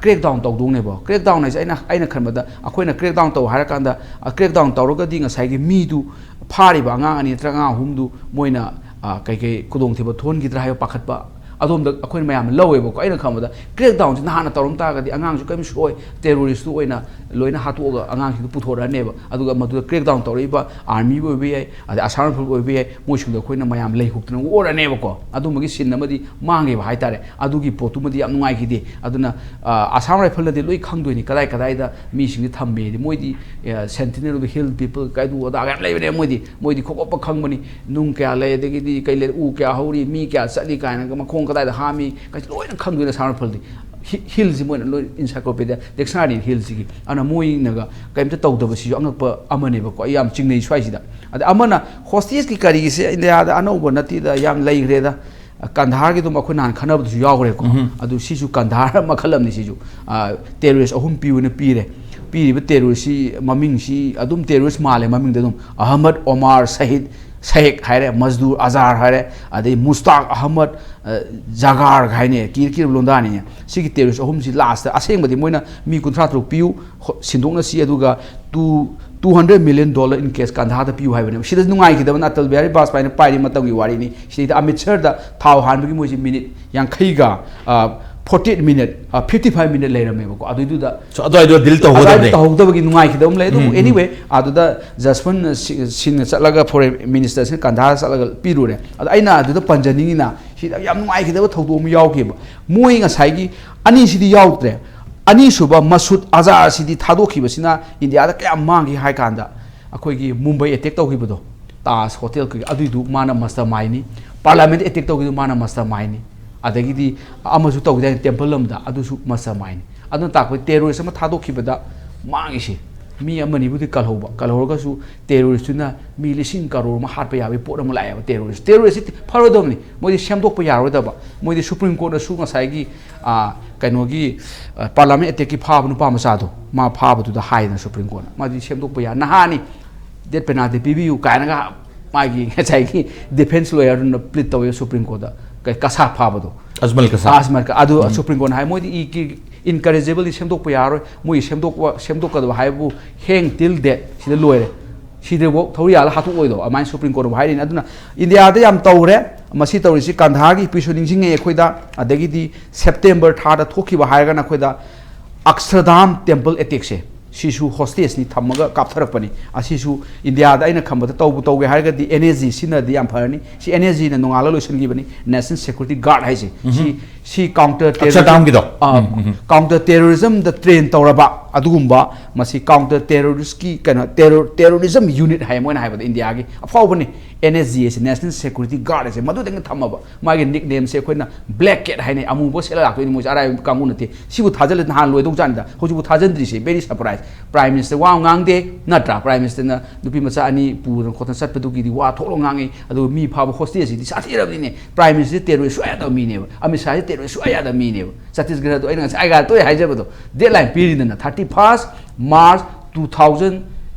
crackdown ꯇꯧꯗꯧꯅꯦꯕ꯫ Crackdown ꯍꯥꯏꯁꯦ ꯑꯩꯅ ꯑꯩꯅ ꯈꯟꯕꯗ ꯑꯩꯈꯣꯏꯅ crackdown ꯇꯧ ꯍꯥꯏꯔꯀꯥꯟꯗ, crackdown ꯇꯧꯔꯒꯗꯤ ꯉꯁꯥꯏꯒꯤ ꯃꯤꯗꯨ, ꯐꯥꯔꯤꯕ ꯑꯉꯥꯡ ꯑꯅꯤ ꯅꯠꯇ꯭ꯔꯒ ꯑꯉꯥꯡ ꯑꯍꯨꯝꯗꯨ ꯃꯣꯏꯅ ꯀꯩꯀꯩ ꯈꯨꯗꯣꯡꯊꯤꯕ ꯊꯣꯛꯍꯟꯈꯤꯗ꯭ꯔꯥ ꯍꯥꯏꯕ ꯄꯥꯈꯠꯄ ꯑꯗꯣꯝꯗ ꯑꯩꯈꯣꯏꯅ ꯃꯌꯥꯝꯅ ꯂꯧꯋꯦꯕꯀꯣ꯫ ꯑꯩꯅ ꯈꯟꯕꯗ crackdown ꯁꯤ ꯅꯍꯥꯟꯅ ꯇꯧꯔꯝ ꯇꯥꯔꯒꯗꯤ ꯑꯉꯥꯡꯁꯨ ꯀꯔꯤꯝ ꯁꯣꯛꯑꯣꯏ, terrorist ꯇꯨ ꯑꯣꯏꯅ ꯂꯣꯏꯅ ꯍꯥꯠꯇꯣꯛꯑꯒ ꯑꯉꯥꯡꯁꯤꯡꯗꯨ ꯄꯨꯊꯣꯔꯛꯑꯅꯦꯕ꯫ ꯑꯗꯨꯒ ꯃꯗꯨꯗ crackdown ꯇꯧꯔꯛꯏꯕ army ꯕꯨ ꯑꯣꯏꯕ ꯌꯥꯏ, ꯑꯗꯩ Assam Rifle ꯕꯨ ꯑꯣꯏꯕ ꯌꯥꯏ, ꯃꯣꯏꯁꯤꯡꯗꯣ ꯑꯩꯈꯣꯏꯅ ꯃꯌꯥꯝ ꯂꯩꯍꯨꯛꯇꯅ ꯑꯣꯔꯅꯦꯕꯀꯣ꯫ ꯑꯗꯨꯝꯕꯒꯤ scene ꯑꯃꯗꯤ ꯃꯥꯡꯉꯦꯕ ꯍꯥꯏꯇꯥꯔꯦ꯫ ꯑꯗꯨꯒꯤ ꯄꯣꯠꯇꯨꯃꯗꯤ ꯌꯥꯝ ꯅꯨꯡꯉꯥꯏꯈꯤꯗꯦ꯫ ꯑꯗꯨꯅ Assam Rifle ꯅꯗꯤ ꯂꯣꯏ ꯈꯪꯗꯣꯏꯅꯤ ꯀꯗꯥꯏ ꯀꯗꯥꯏꯗ ꯃꯤꯁꯤꯡꯁꯦ ꯊꯝꯃꯦꯗꯤ꯫ ꯃꯣꯏꯗꯤ Sentinel of the Hill People ꯀꯥꯏꯗꯨ ꯑꯗꯥ ꯌꯥꯝ ꯂꯩꯕꯅꯦ꯫ ꯃꯣꯏꯗꯤ ꯃꯣꯏꯗꯤ ꯈꯣꯀꯞꯄ ꯈꯪꯕꯅꯤ, ꯅꯨꯡ ꯀꯌꯥ ꯂꯩ, ꯑꯗꯒꯤꯗꯤ ꯀꯩ ꯂꯩ, ꯎ ꯀꯌꯥ ꯍꯧꯔꯤ, ꯃꯤ ꯀꯌꯥ ꯆꯠꯂꯤ ꯀꯥꯏꯅꯒ, ꯃꯈꯣꯡ ꯀꯗꯥꯏꯗ ꯍꯥꯝꯃꯤ ꯀꯩꯁꯨ ꯂꯣꯏꯅ ꯈꯪꯗꯣꯏꯅꯦ Assam Rifle ꯗꯤ꯫ Hill ꯁꯤ ꯃꯣꯏꯅ ꯂꯣꯏ encyclopedia, dictionary Hill ꯁꯤꯒꯤ꯫ ꯑꯗꯨꯅ ꯃꯣꯏꯅꯒ ꯀꯩꯝꯇ ꯇꯧꯗꯕꯁꯤꯁꯨ ꯑꯉꯛꯄ ꯑꯃꯅꯦꯕꯀꯣ꯫ ꯑꯩ ꯌꯥꯝ ꯆꯤꯡꯅꯩ ꯁ꯭ꯋꯥꯏꯁꯤꯗ꯫ ꯑꯗ ꯑꯃꯅ hostage ꯀꯤ ꯀꯔꯤꯒꯤꯁꯦ ꯏꯟꯗꯤꯌꯥꯗ ꯑꯅꯧꯕ ꯅꯠꯇꯦꯗ, ꯌꯥꯝ ꯂꯩꯈ꯭ꯔꯦꯗ꯫ ꯀꯟꯙꯥꯔꯒꯤ ꯑꯗꯨꯝ ꯑꯩꯈꯣꯏ ꯅꯍꯥꯟ ꯈꯟꯅꯕꯗꯁꯨ ꯌꯥꯎꯈ꯭ꯔꯦꯀꯣ꯫ ꯑꯗꯨ ꯁꯤꯁꯨ ꯀꯟꯙꯥꯔ ꯃꯈꯜ ꯑꯃꯅꯤ ꯁꯤꯁꯨ꯫ Terrorist ꯑꯍꯨꯝ ꯄꯤꯌꯨꯅ ꯄꯤꯔꯦ꯫ ꯄꯤꯔꯤꯕ terrorist ꯁꯤ ꯃꯃꯤꯡꯁꯤ ꯑꯗꯨꯝ terrorist ꯃꯥꯜꯂꯦ ꯃꯃꯤꯡꯗ ꯑꯗꯨꯝ꯫ ꯑꯍꯃꯗ ꯑꯣꯃꯥꯔ ꯁꯍꯤꯗ ꯁꯦꯈ ꯍꯥꯏꯔꯦ, ꯃꯖꯗꯨꯔ ꯑꯖꯥꯔ ꯍꯥꯏꯔꯦ, ꯑꯗꯩ ꯃꯨꯁꯇꯥꯛ ꯑꯍꯃꯗ ꯖꯒꯥꯔ ꯍꯥꯏꯅꯦ, ꯀꯤꯔ ꯀꯤꯔ ꯂꯣꯟꯗꯥꯅꯤꯅꯦ꯫ ꯁꯤꯒꯤ terrorist ꯑꯍꯨꯝꯁꯤ ꯂꯥꯁꯇ ꯑꯁꯦꯡꯕꯗꯤ ꯃꯣꯏꯅ ꯃꯤ ꯀꯨꯟꯊ꯭ꯔꯥ ꯇꯔꯨꯛ ꯄꯤꯌꯨ, ꯁꯤꯟꯗꯣꯛꯅꯁꯤ, ꯑꯗꯨꯒ two two hundred million dollar in cash ꯀꯟꯙꯥꯔꯗ ꯄꯤꯌꯨ ꯍꯥꯏꯕꯅꯦꯕ꯫ ꯁꯤꯗ ꯅꯨꯡꯉꯥꯏꯈꯤꯗꯕꯅ ꯑꯇꯜ ꯕꯤꯍꯥꯔꯤ ꯕꯥꯖꯄꯥꯏꯅ ꯄꯥꯏꯔꯤ ꯃꯇꯝꯒꯤ ꯋꯥꯔꯤꯅꯤ꯫ ꯁꯤꯗꯩꯗ ꯑꯃꯤꯠ ꯁꯔꯗ ꯊꯥꯎ ꯍꯥꯟꯕꯒꯤ ꯃꯣꯏꯁꯤ ꯃꯤꯅꯤꯠ ꯌꯥꯡꯈꯩꯒ forty eight minute, fifty five minute ꯂꯩꯔꯝꯃꯦꯕꯀꯣ꯫ ꯑꯗꯨꯏꯗꯨꯗ ꯑꯗꯨꯋꯥꯏꯗꯣ deal ꯇꯧꯍꯧꯒꯗꯕꯅꯦ꯫ ꯇꯧꯍꯧꯗꯕꯒꯤ ꯅꯨꯡꯉꯥꯏꯈꯤꯗꯕ ꯑꯃ ꯂꯩ꯫ ꯑꯗꯨꯕꯨ anyway, ꯑꯗꯨꯗ ꯖꯁꯋꯟ ꯁꯤꯡꯅ ꯆꯠꯂꯒ foreign minister ꯁꯤꯅ ꯀꯟꯙꯥꯔ ꯆꯠꯂꯒ ꯄꯤꯔꯨꯔꯦ꯫ ꯑꯗ ꯑꯩꯅ ꯑꯗꯨꯗ ꯄꯟꯖꯅꯤꯡꯉꯤꯅ ꯁꯤꯗ ꯌꯥꯝ ꯅꯨꯡꯉꯥꯏꯈꯤꯗꯕ ꯊꯧꯗꯣꯛ ꯑꯃ ꯌꯥꯎꯈꯤꯕ꯫ ꯃꯣꯏ ꯉꯁꯥꯏꯒꯤ ꯑꯅꯤꯁꯤꯗꯤ ꯌꯥꯎꯗ꯭ꯔꯦ꯫ ꯑꯅꯤꯁꯨꯕ ꯃꯁꯨꯗ ꯑꯖꯥꯔ ꯑꯁꯤꯗꯤ ꯊꯥꯗꯣꯛꯈꯤꯕꯁꯤꯅ ꯏꯟꯗꯤꯌꯥꯗ ꯀꯌꯥꯝ ꯃꯥꯡꯈꯤ ꯍꯥꯏ ꯀꯥꯟꯗ, ꯑꯩꯈꯣꯏꯒꯤ ꯃꯨꯝꯕꯥꯏ attack ꯇꯧꯈꯤꯕꯗꯣ, ꯇꯥꯖ ꯍꯣꯇꯦꯜ ꯀꯩ, ꯑꯗꯨꯏꯗꯨ ꯃꯥꯅ mastermind ꯅꯤ꯫ Parliament attack ꯇꯧꯈꯤꯕꯗꯨ ꯃꯥꯅ mastermind ꯅꯤ꯫ ꯑꯗꯒꯤꯗꯤ ꯑꯃꯁꯨ ꯇꯧꯈꯤꯗꯥꯏꯅꯦ temple ꯑꯃꯗ, ꯑꯗꯨꯁꯨ mastermind ꯅꯤ꯫ ꯑꯗꯨꯅ ꯇꯥꯛꯄꯗꯤ terrorist ꯑꯃ ꯊꯥꯗꯣꯛꯈꯤꯕꯗ ꯃꯥꯡꯉꯤꯁꯤ꯫ ꯃꯤ ꯑꯃꯅꯤꯕꯨꯗꯤ ꯀꯜꯍꯧꯕ, ꯀꯜꯍꯧꯔꯒꯁꯨ terrorist ꯇꯨꯅ ꯃꯤ ꯂꯤꯁꯤꯡ ꯀꯔꯣꯔ ꯑꯃ ꯍꯥꯠꯄ ꯌꯥꯕꯒꯤ ꯄꯣꯠ ꯑꯃ ꯂꯥꯛꯑꯦꯕ꯫ Terrorist, terrorist ꯁꯤ ꯐꯔꯣꯏꯗꯕꯅꯤ, ꯃꯣꯏꯗꯤ ꯁꯦꯝꯗꯣꯛꯄ ꯌꯥꯔꯣꯏꯗꯕ꯫ ꯃꯣꯏꯗꯤ Supreme Court ꯅꯁꯨ ꯉꯁꯥꯏꯒꯤ, ꯑꯥ, ꯀꯩꯅꯣꯒꯤ, ꯑꯥ, parliament attack ꯀꯤ ꯐꯥꯕ ꯅꯨꯄꯥ ꯃꯆꯥꯗꯣ, ꯃꯥ ꯐꯥꯕꯗꯨꯗ ꯍꯥꯏꯗꯅ Supreme Court ꯅ, ꯃꯥꯗꯤ ꯁꯦꯝꯗꯣꯛꯄ ꯌꯥ-, ꯅꯍꯥꯅꯤ, death penalty ꯄꯤꯕꯤꯌꯨ ꯀꯥꯏꯅꯒ ꯃꯥꯒꯤ ꯉꯁꯥꯏꯒꯤ defence lawyer ꯗꯨꯅ plead ꯇꯧꯋꯦ Supreme Court ꯇ, ꯀ-, ꯀꯁꯥꯠ ꯐꯥꯕꯗꯣ꯫ ꯑꯖꯃꯜ ꯀꯁꯥꯠ꯫ ꯑꯖꯃꯜ ꯀ-, ꯑꯗꯨ Supreme Court ꯅ ꯍꯥꯏ, ꯃꯣꯏꯗꯤ ꯏ-, ꯀꯤ-, incorrigible ꯗꯤ ꯁꯦꯝꯗꯣꯛꯄ ꯌꯥꯔꯣꯏ, ꯃꯣꯏ ꯁꯦꯝꯗꯣꯛꯄ, ꯁꯦꯝꯗꯣꯛꯀꯗꯕ ꯍꯥꯏꯕꯕꯨ hang till death, ꯁꯤꯗ ꯂꯣꯏꯔꯦ, ꯁꯤꯗꯐꯥꯎ ꯊꯧꯔꯤ ꯌꯥꯜꯂ ꯍꯥꯠꯇꯣꯛꯑꯣꯏꯗꯧ, ꯑꯗꯨꯃꯥꯏꯅ Supreme Court ꯅ ꯍꯥꯏꯔꯤꯅꯤ꯫ ꯑꯗꯨꯅ ꯏꯟꯗꯤꯌꯥꯗ ꯌꯥꯝ ꯇꯧꯔꯦ꯫ ꯃꯁꯤ ꯇꯧꯔꯤꯁꯤ ꯀꯟꯙꯥꯔꯒꯤ ꯏꯄꯤꯁꯣꯗ ꯅꯤꯡꯁꯤꯡꯉꯛꯑꯦ ꯑꯩꯈꯣꯏꯗ꯫ ꯑꯗꯒꯤꯗꯤ September ꯊꯥꯗ ꯊꯣꯛꯈꯤꯕ ꯍꯥꯏꯔꯒꯅ ꯑꯩꯈꯣꯏꯗ Akshardham temple attack ꯁꯦ, ꯁꯤꯁꯨ hostage ꯅꯤ ꯊꯝꯃꯒ ꯀꯥꯞꯊꯔꯛꯄꯅꯤ꯫ ꯑꯁꯤꯁꯨ ꯏꯟꯗꯤꯌꯥꯗ ꯑꯩꯅ ꯈꯟꯕꯗ ꯇꯧꯕꯨ ꯇꯧꯒꯦ ꯍꯥꯏꯔꯒꯗꯤ N S G ꯁꯤꯖꯤꯟꯅꯔꯗꯤ ꯌꯥꯝ ꯐꯔꯅꯤ꯫ ꯁꯤ N S G ꯅ ꯅꯣꯡꯉꯥꯜꯂ ꯂꯣꯏꯁꯤꯟꯈꯤꯕꯅꯤ, National Security Guard ꯍꯥꯏꯁꯦ꯫ ꯁꯤ, ꯁꯤ counter terrorism, Akshardham ꯒꯤꯗꯣ? ꯑꯥ, ꯎꯝ, ꯎꯝ, ꯎꯝ꯫ Counter terrorism ꯗ train ꯇꯧꯔꯕ ꯑꯗꯨꯒꯨꯝꯕ, ꯃꯁꯤ counter terrorist ꯀꯤ ꯀꯩꯅꯣ, terror, terrorism unit ꯍꯥꯏ ꯃꯣꯏꯅ ꯍꯥꯏꯕꯗ, ꯏꯟꯗꯤꯌꯥꯒꯤ ꯑꯐꯥꯎꯕꯅꯤ꯫ N S G ꯍꯥꯏꯁꯦ, National Security Guard ꯍꯥꯏꯁꯦ, ꯃꯗꯨꯗꯪ ꯊꯝꯃꯕ꯫ ꯃꯥꯒꯤ nickname ꯁꯦ ꯑꯩꯈꯣꯏꯅ Black Cat ꯍꯥꯏꯅꯩ, ꯑꯃꯨꯕ ꯁꯦꯠꯂ ꯂꯥꯛꯇꯣꯏꯅꯤ ꯃꯣꯏꯁꯦ, ꯑꯔꯥꯏꯕ ꯀꯥꯡꯕꯨ ꯅꯠꯇꯦ꯫ ꯁꯤꯕꯨ ꯊꯥꯖꯜꯂ ꯅꯍꯥꯟ ꯂꯣꯏꯗꯧ ꯖꯥꯠꯅꯤꯗ, ꯍꯧꯖꯤꯛꯄꯨ ꯊꯥꯖꯟꯗ꯭ꯔꯤꯁꯦ, very surprise꯫ Prime Minister ꯋꯥ ꯑꯃ ꯉꯥꯡꯗꯦ, ꯅꯠꯇ꯭ꯔꯥ? Prime Minister ꯅ ꯅꯨꯄꯤ ꯃꯆꯥ ꯑꯅꯤ ꯄꯨꯗꯅ ꯈꯣꯠꯇꯅ ꯆꯠꯄꯗꯨꯒꯤꯗꯤ ꯋꯥ ꯊꯣꯛꯂ ꯉꯥꯡꯉꯤ, ꯑꯗꯨꯒ ꯃꯤ ꯐꯥꯕ hostage ꯁꯤꯗꯤ ꯁꯥꯊꯤꯔꯕꯅꯤꯅꯦ꯫ Prime Minister ꯁꯤ terrorist ꯁꯨꯡꯌꯥ ꯌꯥꯗꯕ ꯃꯤꯅꯦꯕ, ꯑꯃꯤꯠ ꯁꯥꯍꯁꯤ terrorist ꯁꯨꯡꯌꯥ ꯌꯥꯗꯕ ꯃꯤꯅꯦꯕ꯫ ꯆꯇꯤꯁꯒꯔꯗ ꯑꯩꯅ ꯉꯁꯥꯏ ꯑꯩꯒ ꯇꯣꯏ ꯍꯥꯏꯖꯕꯗꯣ, deadline ꯄꯤꯔꯤꯗꯅ, thirty first March two thousand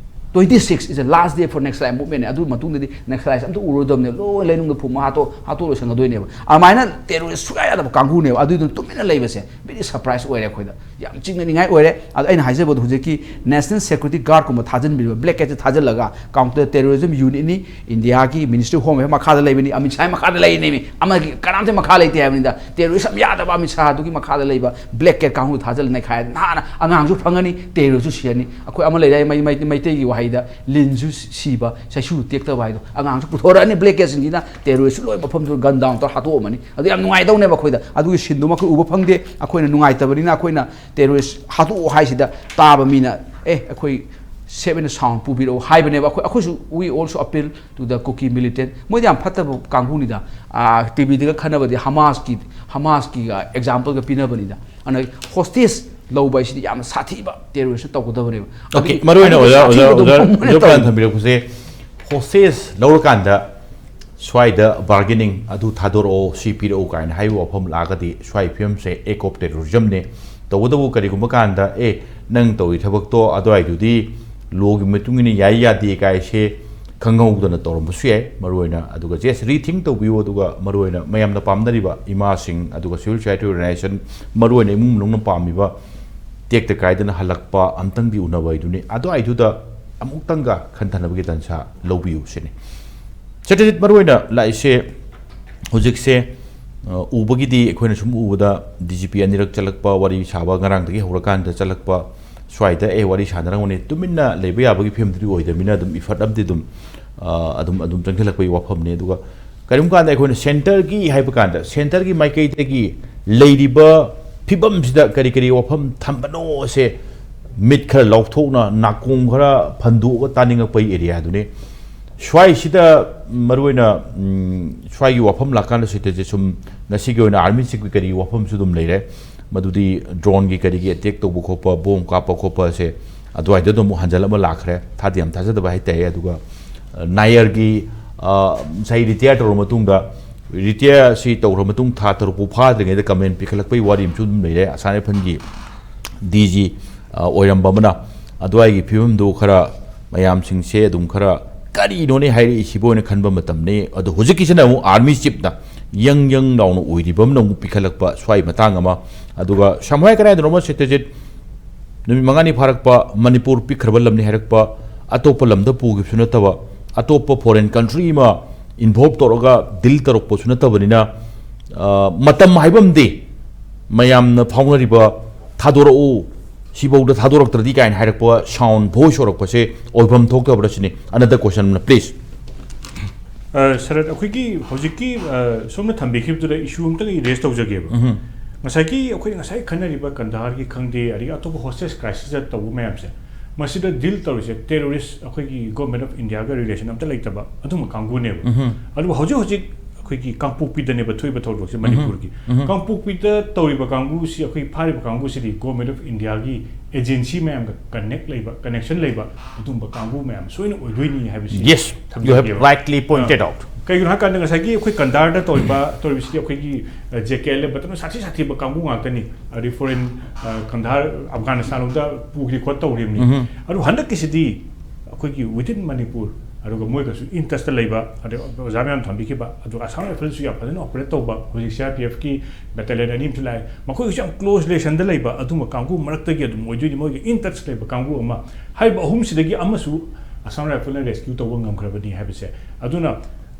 twenty six is the last day for Naxalite movement ꯅꯦ꯫ ꯑꯗꯨ ꯃꯇꯨꯡꯗꯗꯤ Naxalite ꯑꯝꯇ ꯎꯔꯣꯏꯗꯕꯅꯦ, ꯂꯣꯏ ꯂꯩꯅꯨꯡꯗ ꯐꯨꯝꯃ ꯍꯥꯠꯇꯣꯛ, ꯍꯥꯠꯇꯣꯛ ꯂꯣꯏꯁꯟꯒꯗꯣꯏꯅꯦꯕ꯫ ꯑꯗꯨꯃꯥꯏꯅ terrorist ꯁꯨꯡꯌꯥ ꯌꯥꯗꯕ ꯀꯥꯡꯕꯨꯅꯦꯕ, ꯑꯗꯨꯏꯗꯨꯅ ꯇꯨꯃꯤꯟꯅ ꯂꯩꯕꯁꯦ very surprise ꯑꯣꯏꯔꯦ ꯑꯩꯈꯣꯏꯗ, ꯌꯥꯝ ꯆꯤꯡꯅꯅꯤꯡꯉꯥꯏ ꯑꯣꯏꯔꯦ꯫ ꯑꯗꯣ ꯑꯩꯅ ꯍꯥꯏꯖꯕꯗꯣ, ꯍꯧꯖꯤꯛꯀꯤ National Security Guard ꯀꯨꯝꯕ ꯊꯥꯖꯤꯟꯕꯤꯔꯤꯕ, Black Cat ꯁꯦ ꯊꯥꯖꯤꯜꯂꯒ counter terrorism unit ꯅꯤ, ꯏꯟꯗꯤꯌꯥꯒꯤ Ministry of Home Affairs ꯃꯈꯥꯗ ꯂꯩꯕꯅꯤ, ꯑꯃꯤꯠ ꯁꯥꯍ ꯃꯈꯥꯗ ꯂꯩꯔꯤꯅꯦꯃꯤ, ꯑꯃꯒꯤ ꯀꯅꯥꯝꯇ ꯃꯈꯥ ꯂꯩꯇꯦ ꯍꯥꯏꯕꯅꯤꯗ꯫ Terrorist ꯌꯥꯝ ꯌꯥꯗꯕ ꯑꯃꯤꯠ ꯁꯥꯍ ꯑꯗꯨꯒꯤ ꯃꯈꯥꯗ ꯂꯩꯕ Black Cat ꯀꯥꯡꯕꯨ ꯊꯥꯖꯤꯜꯂ ꯅꯩꯈꯥꯏ, ꯅꯍꯥꯟꯅ ꯑꯉꯥꯡꯁꯨ ꯐꯪꯉꯅꯤ, terrorist ꯁꯨ ꯁꯤꯔꯅꯤ꯫ ꯑꯩꯈꯣꯏ ꯑꯃ ꯂꯩꯔꯦ, ꯃꯩ-, ꯃꯩ-, ꯃꯩꯇꯩꯒꯤ ꯋꯥꯍꯩꯗ, "ꯂꯤꯟꯁꯨ ꯁꯤꯕ, ꯆꯩꯁꯨ ꯇꯦꯛꯇꯕ" ꯍꯥꯏꯗꯣ, ꯑꯉꯥꯡꯁꯨ ꯄꯨꯊꯣꯔꯛꯑꯅꯤ Black Cat ꯁꯤꯡꯁꯤꯅ, terrorist ꯁꯨ ꯂꯣꯏ ꯃꯐꯝꯗꯨ gun down ꯇꯧꯔ ꯍꯥꯠꯇꯣꯛꯑꯝꯃꯅꯤ꯫ ꯑꯗꯨ ꯌꯥꯝ ꯅꯨꯡꯉꯥꯏꯗꯧꯅꯦꯕ ꯑꯩꯈꯣꯏꯗ꯫ ꯑꯗꯨꯒꯤ scene ꯗꯨꯃ ꯑꯩꯈꯣꯏ ꯎꯕ ꯐꯪꯗꯦ꯫ ꯑꯩꯈꯣꯏꯅ ꯅꯨꯡꯉꯥꯏꯇꯕꯅꯤꯅ ꯑꯩꯈꯣꯏꯅ terrorist ꯍꯥꯠꯇꯣꯛꯑꯣ ꯍꯥꯏꯁꯤꯗ ꯇꯥꯕ ꯃꯤꯅ, "ꯑꯦ, ꯑꯩꯈꯣꯏ safe and sound ꯄꯨꯕꯤꯔꯛꯑꯣ" ꯍꯥꯏꯕꯅꯦꯕ꯫ ꯑꯩꯈꯣꯏ, ꯑꯩꯈꯣꯏꯁꯨ, we also appeal to the Kuki militant꯫ ꯃꯣꯏꯗꯤ ꯌꯥꯝ ꯐꯠꯇꯕ ꯀꯥꯡꯕꯨꯅꯤꯗ꯫ ꯑꯥ, ꯇꯤ ꯚꯤꯗꯒ ꯈꯟꯅꯕꯗꯤ ꯍꯃꯥꯁꯀꯤ, ꯍꯃꯥꯁꯀꯤꯒ example ꯒ ꯄꯤꯅꯕꯅꯤꯗ꯫ ꯑꯗꯨꯅ hostage ꯂꯧꯕ ꯍꯥꯏꯁꯤꯗꯤ ꯌꯥꯝꯅ ꯁꯥꯊꯤꯕ ꯇꯦꯔꯣꯔꯤꯁ ꯇꯧꯒꯗꯕꯅꯦꯕ꯫ ꯑꯣꯀꯦ, ꯑꯗꯨꯒꯤ ꯃꯔꯨꯑꯣꯏꯅ ꯑꯗꯨꯒꯤ ꯑꯣꯖꯥ ꯑꯣꯖꯥ ꯁꯥꯊꯤꯕꯗꯣ ꯑꯣꯖꯥ ꯃꯣꯏꯅ ꯑꯣꯖꯥ ꯇꯧꯔꯤ꯫ ꯄ꯭ꯔꯥꯟ ꯊꯝꯕꯤꯔꯛꯄꯁꯦ, ꯍꯣꯁꯇꯦꯖ ꯂꯧꯔꯀꯥꯟꯗ ꯁ꯭ꯋꯥꯏꯗ ꯕꯥꯔꯒꯦꯅꯤꯡ, ꯑꯗꯨ ꯊꯥꯗꯣꯔꯛꯑꯣ, ꯁꯤ ꯄꯤꯔꯛꯑꯣ ꯀꯥꯏꯅ ꯍꯥꯏꯕ ꯋꯥꯐꯝ ꯂꯥꯛꯑꯒꯗꯤ ꯁ꯭ꯋꯥꯏ ꯐꯤꯕꯝꯁꯦ act of terrorismꯅꯦ꯫ ꯇꯧꯕꯇꯕꯨ ꯀꯔꯤꯒꯨꯝꯕ ꯀꯥꯟꯗ, ꯑꯦ, ꯅꯪ ꯇꯧꯔꯤ ꯊꯕꯛꯇꯣ ꯑꯗꯨꯋꯥꯏꯗꯨꯗꯤ ꯂꯣꯒꯤ ꯃꯇꯨꯡ ꯏꯟꯅ ꯌꯥꯏ ꯌꯥꯗꯦ ꯀꯥꯏꯁꯦ ꯈꯪꯍꯧꯗꯅ ꯇꯧꯔꯝꯕꯁꯨ ꯌꯥꯏ꯫ ꯃꯔꯨꯑꯣꯏꯅ ꯑꯗꯨꯒ just rethink ꯇꯧꯕꯤꯌꯨ꯫ ꯑꯗꯨꯒ ꯃꯔꯨꯑꯣꯏꯅ ꯃꯌꯥꯝꯅ ꯄꯥꯝꯅꯔꯤꯕ ꯏꯃꯥꯁꯤꯡ, ꯑꯗꯨꯒ civil society organization, ꯃꯔꯨꯑꯣꯏꯅ ꯏꯃꯨꯡ ꯃꯅꯨꯡꯅ ꯄꯥꯝꯃꯤꯕ ꯇꯦꯛꯇ ꯀꯥꯏꯗꯅ ꯍꯜꯂꯛꯄ ꯑꯝꯇꯪꯗꯤ ꯎꯅꯕ ꯍꯥꯏꯗꯨꯅꯤ꯫ ꯑꯗꯨꯋꯥꯏꯗꯨꯗ ꯑꯃꯨꯛꯇꯪꯒ ꯈꯟꯊꯅꯕꯒꯤ ꯇꯟꯁꯥ ꯂꯧꯕꯤꯌꯨ ꯁꯤꯅꯤ꯫ ꯁꯇ꯭ꯌꯖꯤꯠ, ꯃꯔꯨꯑꯣꯏꯅ ꯂꯥꯛꯏꯁꯦ ꯍꯧꯖꯤꯛꯁꯦ, ꯑ, ꯎꯕꯒꯤꯗꯤ ꯑꯩꯈꯣꯏꯅ ꯁꯨꯝ ꯎꯕꯗ ꯗꯤ ꯖꯤ ꯄꯤ ꯑꯅꯤꯔꯛ ꯆꯠꯂꯛꯄ, ꯋꯥꯔꯤ ꯁꯥꯕ ꯉꯔꯥꯡꯗꯒꯤ ꯍꯧꯔꯀꯥꯟꯗ ꯆꯠꯂꯛꯄ, ꯁ꯭ꯋꯥꯏꯗ ꯑꯦ ꯋꯥꯔꯤ ꯁꯥꯟꯅꯔꯝꯒꯅꯤ, ꯇꯨꯃꯤꯟꯅ ꯂꯩꯕ ꯌꯥꯕꯒꯤ ꯐꯤꯕꯝꯗꯨꯗꯤ ꯑꯣꯏꯗꯕꯅꯤꯅ ꯑꯗꯨꯝ effort ꯑꯃꯗꯤ ꯑꯗꯨꯝ, ꯑ, ꯑꯗꯨꯝ, ꯑꯗꯨꯝ ꯆꯪꯁꯤꯜꯂꯛꯄꯒꯤ ꯋꯥꯐꯝꯅꯤ꯫ ꯑꯗꯨꯒ ꯀꯔꯤꯒꯨꯝꯕ ꯀꯥꯟꯗ ꯑꯩꯈꯣꯏꯅ centreꯒꯤ ꯍꯥꯏꯕ ꯀꯥꯟꯗ centreꯒꯤ ꯃꯥꯏꯀꯩꯗꯒꯤ ꯂꯩꯔꯤꯕ ꯐꯤꯕꯝꯁꯤꯗ ꯀꯔꯤ ꯀꯔꯤ ꯋꯥꯐꯝ ꯊꯝꯕꯅꯣꯁꯦ ꯃꯤꯠ ꯈꯔ ꯂꯥꯎꯊꯣꯛꯅ, ꯅꯥꯀꯣꯡ ꯈꯔ ꯐꯟꯗꯣꯛꯑꯒ ꯇꯥꯅꯤꯡꯉꯛꯄꯒꯤ areaꯗꯨꯅꯤ꯫ ꯁ꯭ꯋꯥꯏꯁꯤꯗ ꯃꯔꯨꯑꯣꯏꯅ, ꯎꯝ, ꯁ꯭ꯋꯥꯏꯒꯤ ꯋꯥꯐꯝ ꯂꯥꯛꯀꯥꯟꯗ ꯁꯤꯗꯁꯦ ꯁꯨꯝ ꯉꯁꯤꯒꯤ ꯑꯣꯏꯅ army chiefꯀꯤ ꯀꯔꯤ ꯋꯥꯐꯝꯁꯨ ꯑꯗꯨꯝ ꯂꯩꯔꯦ꯫ ꯃꯗꯨꯗꯤ droneꯒꯤ ꯀꯔꯤꯒꯤ attack ꯇꯧꯕ ꯈꯣꯠꯄ, bomb ꯀꯥꯞꯄ ꯈꯣꯠꯄꯁꯦ ꯑꯗꯨꯋꯥꯏꯗ ꯑꯗꯨꯝ ꯑꯃꯨꯛ ꯍꯟꯖꯜ ꯑꯃ ꯂꯥꯛꯈ꯭ꯔꯦ꯫ ꯊꯥꯗꯤ ꯌꯥꯝ ꯊꯥꯖꯗꯕ ꯍꯥꯏꯇꯥꯔꯦ꯫ ꯑꯗꯨꯒ, ꯑ, ꯅꯥꯌꯔꯒꯤ, ꯑ, ꯉꯁꯥꯏ retire ꯇꯧꯔꯕ ꯃꯇꯨꯡꯗ, retire ꯁꯤ ꯇꯧꯈ꯭ꯔ ꯃꯇꯨꯡ ꯊꯥ ꯇꯔꯨꯛ ꯐꯥꯎ ꯐꯥꯗ꯭ꯔꯤꯉꯩꯗ comment ꯄꯤꯈꯠꯂꯛꯄꯒꯤ ꯋꯥꯔꯤ ꯑꯃꯁꯨ ꯑꯗꯨꯝ ꯂꯩꯔꯦ꯫ ꯑꯁꯥꯝ ꯔꯥꯏꯐꯜꯒꯤ ꯗꯤ ꯖꯤ, ꯑ, ꯑꯣꯏꯔꯝꯕ ꯑꯃꯅ ꯑꯗꯨꯋꯥꯏꯒꯤ ꯐꯤꯕꯝꯗꯨ ꯈꯔ ꯃꯌꯥꯝꯁꯤꯡꯁꯦ ꯑꯗꯨꯝ ꯈꯔ ꯀꯔꯤꯅꯣꯅꯦ ꯍꯥꯏꯔꯛꯏꯁꯤꯕꯨ ꯍꯥꯏꯅ ꯈꯟꯕ ꯃꯇꯝꯅꯤ꯫ ꯑꯗꯣ ꯍꯧꯖꯤꯛꯀꯤꯁꯤꯅ ꯑꯃꯨꯛ army chiefꯅ ꯌꯪ ꯌꯪ ꯂꯥꯎꯅ ꯑꯣꯏꯔꯤꯕ ꯑꯃꯅ ꯑꯃꯨꯛ ꯄꯤꯈꯠꯂꯛꯄ ꯁ꯭ꯋꯥꯏ ꯃꯇꯥꯡ ꯑꯃ꯫ ꯑꯗꯨꯒ ꯁꯝꯍꯥꯏ ꯀꯗꯥꯏꯗꯅꯣꯃ ꯁꯇ꯭ꯌꯖꯤꯠ ꯅꯨꯃꯤꯠ ꯃꯉꯥꯅꯤ ꯐꯥꯔꯛꯄ, ꯃꯅꯤꯄꯨꯔ ꯄꯤꯛꯈ꯭ꯔꯕ ꯂꯝꯅꯤ ꯍꯥꯏꯔꯛꯄ, ꯑꯇꯣꯞꯄ ꯂꯝꯗ ꯄꯨꯈꯤꯕꯁꯨ ꯅꯠꯇꯕ, ꯑꯇꯣꯞꯄ foreign country ꯑꯃ involve ꯇꯧꯔꯒ deal ꯇꯧꯔꯛꯄꯁꯨ ꯅꯠꯇꯕꯅꯤꯅ, ꯑ, ꯃꯇꯝ ꯍꯥꯏꯕ ꯑꯃꯗꯤ ꯃꯌꯥꯝꯅ ꯐꯥꯎꯅꯔꯤꯕ "ꯊꯥꯗꯣꯔꯛꯎ, ꯁꯤꯐꯧꯗ ꯊꯥꯗꯣꯔꯛꯇ꯭ꯔꯗꯤ" ꯀꯥꯏꯅ ꯍꯥꯏꯔꯛꯄ sound voice ꯑꯣꯏꯔꯛꯄꯁꯦ ꯑꯣꯏꯐꯝ ꯊꯣꯛꯇꯕ꯭ꯔꯥ ꯁꯤꯅꯤ꯫ Another question, please. ꯑ, ꯁꯔꯠ, ꯑꯩꯈꯣꯏꯒꯤ ꯍꯧꯖꯤꯛꯀꯤ, ꯑ, ꯁꯣꯝꯅ ꯊꯝꯕꯤꯈꯤꯕꯗꯨꯗ issue ꯑꯝꯇꯪ ꯑꯩ raise ꯇꯧꯖꯒꯦꯕ꯫ ꯎꯝ꯫ ꯉꯁꯥꯏꯒꯤ ꯑꯩꯈꯣꯏ ꯉꯁꯥꯏ ꯈꯟꯅꯔꯤꯕ ꯀꯟꯗꯥꯍꯥꯔꯒꯤ ꯈꯪꯗꯦ, ꯑꯗꯒꯤ ꯑꯇꯣꯞꯄ hostage crisisꯇ ꯇꯧꯕ ꯃꯌꯥꯝꯁꯦ, ꯃꯁꯤꯗ deal ꯇꯧꯔꯤꯁꯦ terrorist, ꯑꯩꯈꯣꯏꯒꯤ Government of Indiaꯒ relation ꯑꯝꯇ ꯂꯩꯇꯕ ꯑꯗꯨꯝꯕ ꯀꯥꯡꯕꯨꯅꯦꯕ꯫ ꯎꯝ꯫ ꯑꯗꯨꯕꯨ ꯍꯧꯖꯤꯛ ꯍꯧꯖꯤꯛ ꯑꯩꯈꯣꯏꯒꯤ ꯀꯥꯡꯄꯣꯛꯄꯤꯗꯅꯦꯕ ꯊꯣꯛꯏꯕ ꯊꯧꯗꯣꯛꯁꯦ ꯃꯅꯤꯄꯨꯔꯒꯤ꯫ ꯀꯥꯡꯄꯣꯛꯄꯤꯗ ꯇꯧꯔꯤꯕ ꯀꯥꯡꯕꯨꯁꯤ, ꯑꯩꯈꯣꯏ ꯐꯥꯔꯤꯕ ꯀꯥꯡꯕꯨꯁꯤꯗꯤ Government of Indiaꯒꯤ agency ꯃꯌꯥꯝꯒ connect ꯂꯩꯕ, connection ꯂꯩꯕ ꯑꯗꯨꯝꯕ ꯀꯥꯡꯕꯨ ꯃꯌꯥꯝ ꯁꯣꯏꯅ ꯑꯣꯏꯗꯣꯏꯅꯤ ꯍꯥꯏꯕꯁꯤ Yes, you have ꯊꯝꯖꯒꯦꯕ꯫ Rightly pointed out. ꯀꯩꯒꯤꯅꯣ ꯍꯥꯏꯀꯥꯟꯗ ꯉꯁꯥꯏꯒꯤ ꯑꯩꯈꯣꯏ ꯀꯟꯙꯥꯔꯗ ꯇꯧꯔꯤꯕ ꯇꯧꯔꯤꯕꯁꯤꯗꯤ ꯑꯩꯈꯣꯏꯒꯤ J K L F ꯃꯇꯝꯗ ꯁꯥꯊꯤ ꯁꯥꯊꯤꯕ ꯀꯥꯡꯕꯨ ꯉꯥꯛꯇꯅꯤ꯫ ꯑꯗꯩ foreign, ꯀꯟꯙꯥꯔ, ꯑꯐꯒꯥꯅꯤꯁꯇꯥꯟ ꯂꯣꯝꯗ ꯄꯨꯈ꯭ꯔꯤ ꯈꯣꯠ ꯇꯧꯔꯤꯕꯅꯤ꯫ ꯑꯗꯨ ꯍꯟꯗꯛꯀꯤꯁꯤꯗꯤ ꯑꯩꯈꯣꯏꯒꯤ within ꯃꯅꯤꯄꯨꯔ, ꯑꯗꯨꯒ ꯃꯣꯏꯒꯁꯨ in touchꯇ ꯂꯩꯕ, ꯑꯗꯩ ꯑꯣꯖꯥ ꯃꯌꯥꯝ ꯊꯝꯕꯤꯈꯤꯕ, ꯑꯗꯨꯒ Assam Riflesꯁꯨ ꯌꯥꯝ ꯐꯖꯅ operate ꯇꯧꯕ, ꯍꯧꯖꯤꯛ C R P Fꯀꯤ battalion ꯑꯅꯤ ꯑꯃꯁꯨ ꯂꯥꯛꯑꯦ, ꯃꯈꯣꯏꯒꯁꯨ ꯌꯥꯝ close relationꯗ ꯂꯩꯕ ꯑꯗꯨꯝꯕ ꯀꯥꯡꯕꯨ ꯃꯔꯛꯇꯒꯤ ꯑꯗꯨꯝ ꯑꯣꯏꯗꯣꯏꯅꯤ꯫ ꯃꯣꯏꯒ in touch ꯂꯩꯕ ꯀꯥꯡꯕꯨ ꯑꯃ, ꯍꯥꯏꯔꯤꯕ ꯑꯍꯨꯝꯁꯤꯗꯒꯤ ꯑꯃꯁꯨ Assam Riflesꯅ rescue ꯇꯧꯕ ꯉꯝꯈ꯭ꯔꯕꯅꯤ ꯍꯥꯏꯕꯁꯦ꯫ ꯑꯗꯨꯅ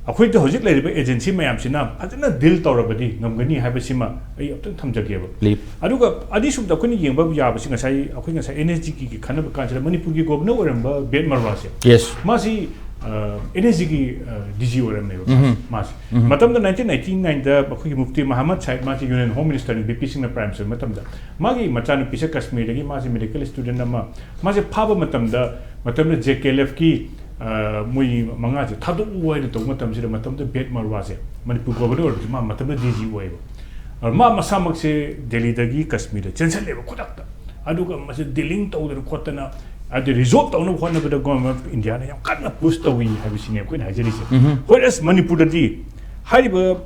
ꯑꯩꯈꯣꯏꯗ ꯍꯧꯖꯤꯛ ꯂꯩꯔꯤꯕ agency ꯃꯌꯥꯝꯁꯤꯅ ꯐꯖꯅ deal ꯇꯧꯔꯕꯗꯤ ꯉꯝꯒꯅꯤ ꯍꯥꯏꯕꯁꯤꯃ ꯑꯩ ꯑꯝꯇꯪ ꯊꯝꯖꯒꯦꯕ꯫ ꯑꯗꯨꯒ ꯑꯅꯤꯁꯨꯕꯗ ꯑꯩꯈꯣꯏꯅ ꯌꯦꯡꯕ ꯌꯥꯕꯁꯤ ꯉꯁꯥꯏ ꯑꯩꯈꯣꯏ ꯉꯁꯥꯏ NSGꯒꯤ ꯈꯟꯅꯕ ꯀꯥꯟꯁꯤꯗ ꯃꯅꯤꯄꯨꯔꯒꯤ Governor ꯑꯣꯏꯔꯝꯕ ꯕꯦꯗ ꯃꯔꯋꯥꯁꯦ, Yes. ꯃꯥꯁꯤ NSGꯒꯤ D G ꯑꯣꯏꯔꯝꯃꯦꯕ꯫ ꯃꯥꯁꯤ ꯃꯇꯝꯗ nineteen ninety nineꯗ ꯑꯩꯈꯣꯏꯒꯤ Mufti Muhammad Sahib, ꯃꯥꯁꯤ Union Home Ministerꯅꯤ, V P Singhꯅ Prime Minister ꯃꯇꯝꯗ, ꯃꯥꯒꯤ ꯃꯆꯥꯅꯨꯄꯤꯁꯦ ꯀꯥꯁꯃꯤꯔꯗꯒꯤ, ꯃꯥꯁꯦ medical student ꯑꯃ, ꯃꯥꯁꯦ ꯐꯥꯕ ꯃꯇꯝꯗ, ꯃꯇꯝꯗ J K L Fꯀꯤ ꯃꯣꯏ ꯃꯉꯥꯁꯦ ꯊꯥꯗꯣꯛꯎ ꯍꯥꯏꯅ ꯇꯧꯕ ꯃꯇꯝꯁꯤꯗ, ꯃꯇꯝꯗ ꯕꯦꯗ ꯃꯔꯋꯥꯁꯦ ꯃꯅꯤꯄꯨꯔ Governor ꯑꯣꯏꯔꯕꯁꯦ, ꯃꯥ ꯃꯇꯝꯗ D G ꯑꯣꯏꯌꯦꯕ꯫ ꯑꯗꯣ ꯃꯥ ꯃꯁꯥꯃꯛꯁꯦ ꯗꯦꯜꯂꯤꯗꯒꯤ ꯀꯥꯁꯃꯤꯔꯗ ꯆꯦꯟꯁꯜꯂꯦꯕ ꯈꯨꯗꯛꯇ꯫ ꯑꯗꯨꯒ ꯃꯁꯤ dealing ꯇꯧꯗꯅ ꯈꯣꯠꯇꯅ, ꯑꯗꯩ resolve ꯇꯧꯅꯕ ꯍꯣꯠꯅꯕꯗ Government of Indiaꯅ ꯌꯥꯝ ꯀꯟꯅ push ꯇꯧꯏ ꯍꯥꯏꯕꯁꯤꯅꯦ ꯑꯩꯈꯣꯏꯅ ꯍꯥꯏꯖꯔꯤꯁꯦ꯫ Whereas ꯃꯅꯤꯄꯨꯔꯗꯗꯤ ꯍꯥꯏꯔꯤꯕ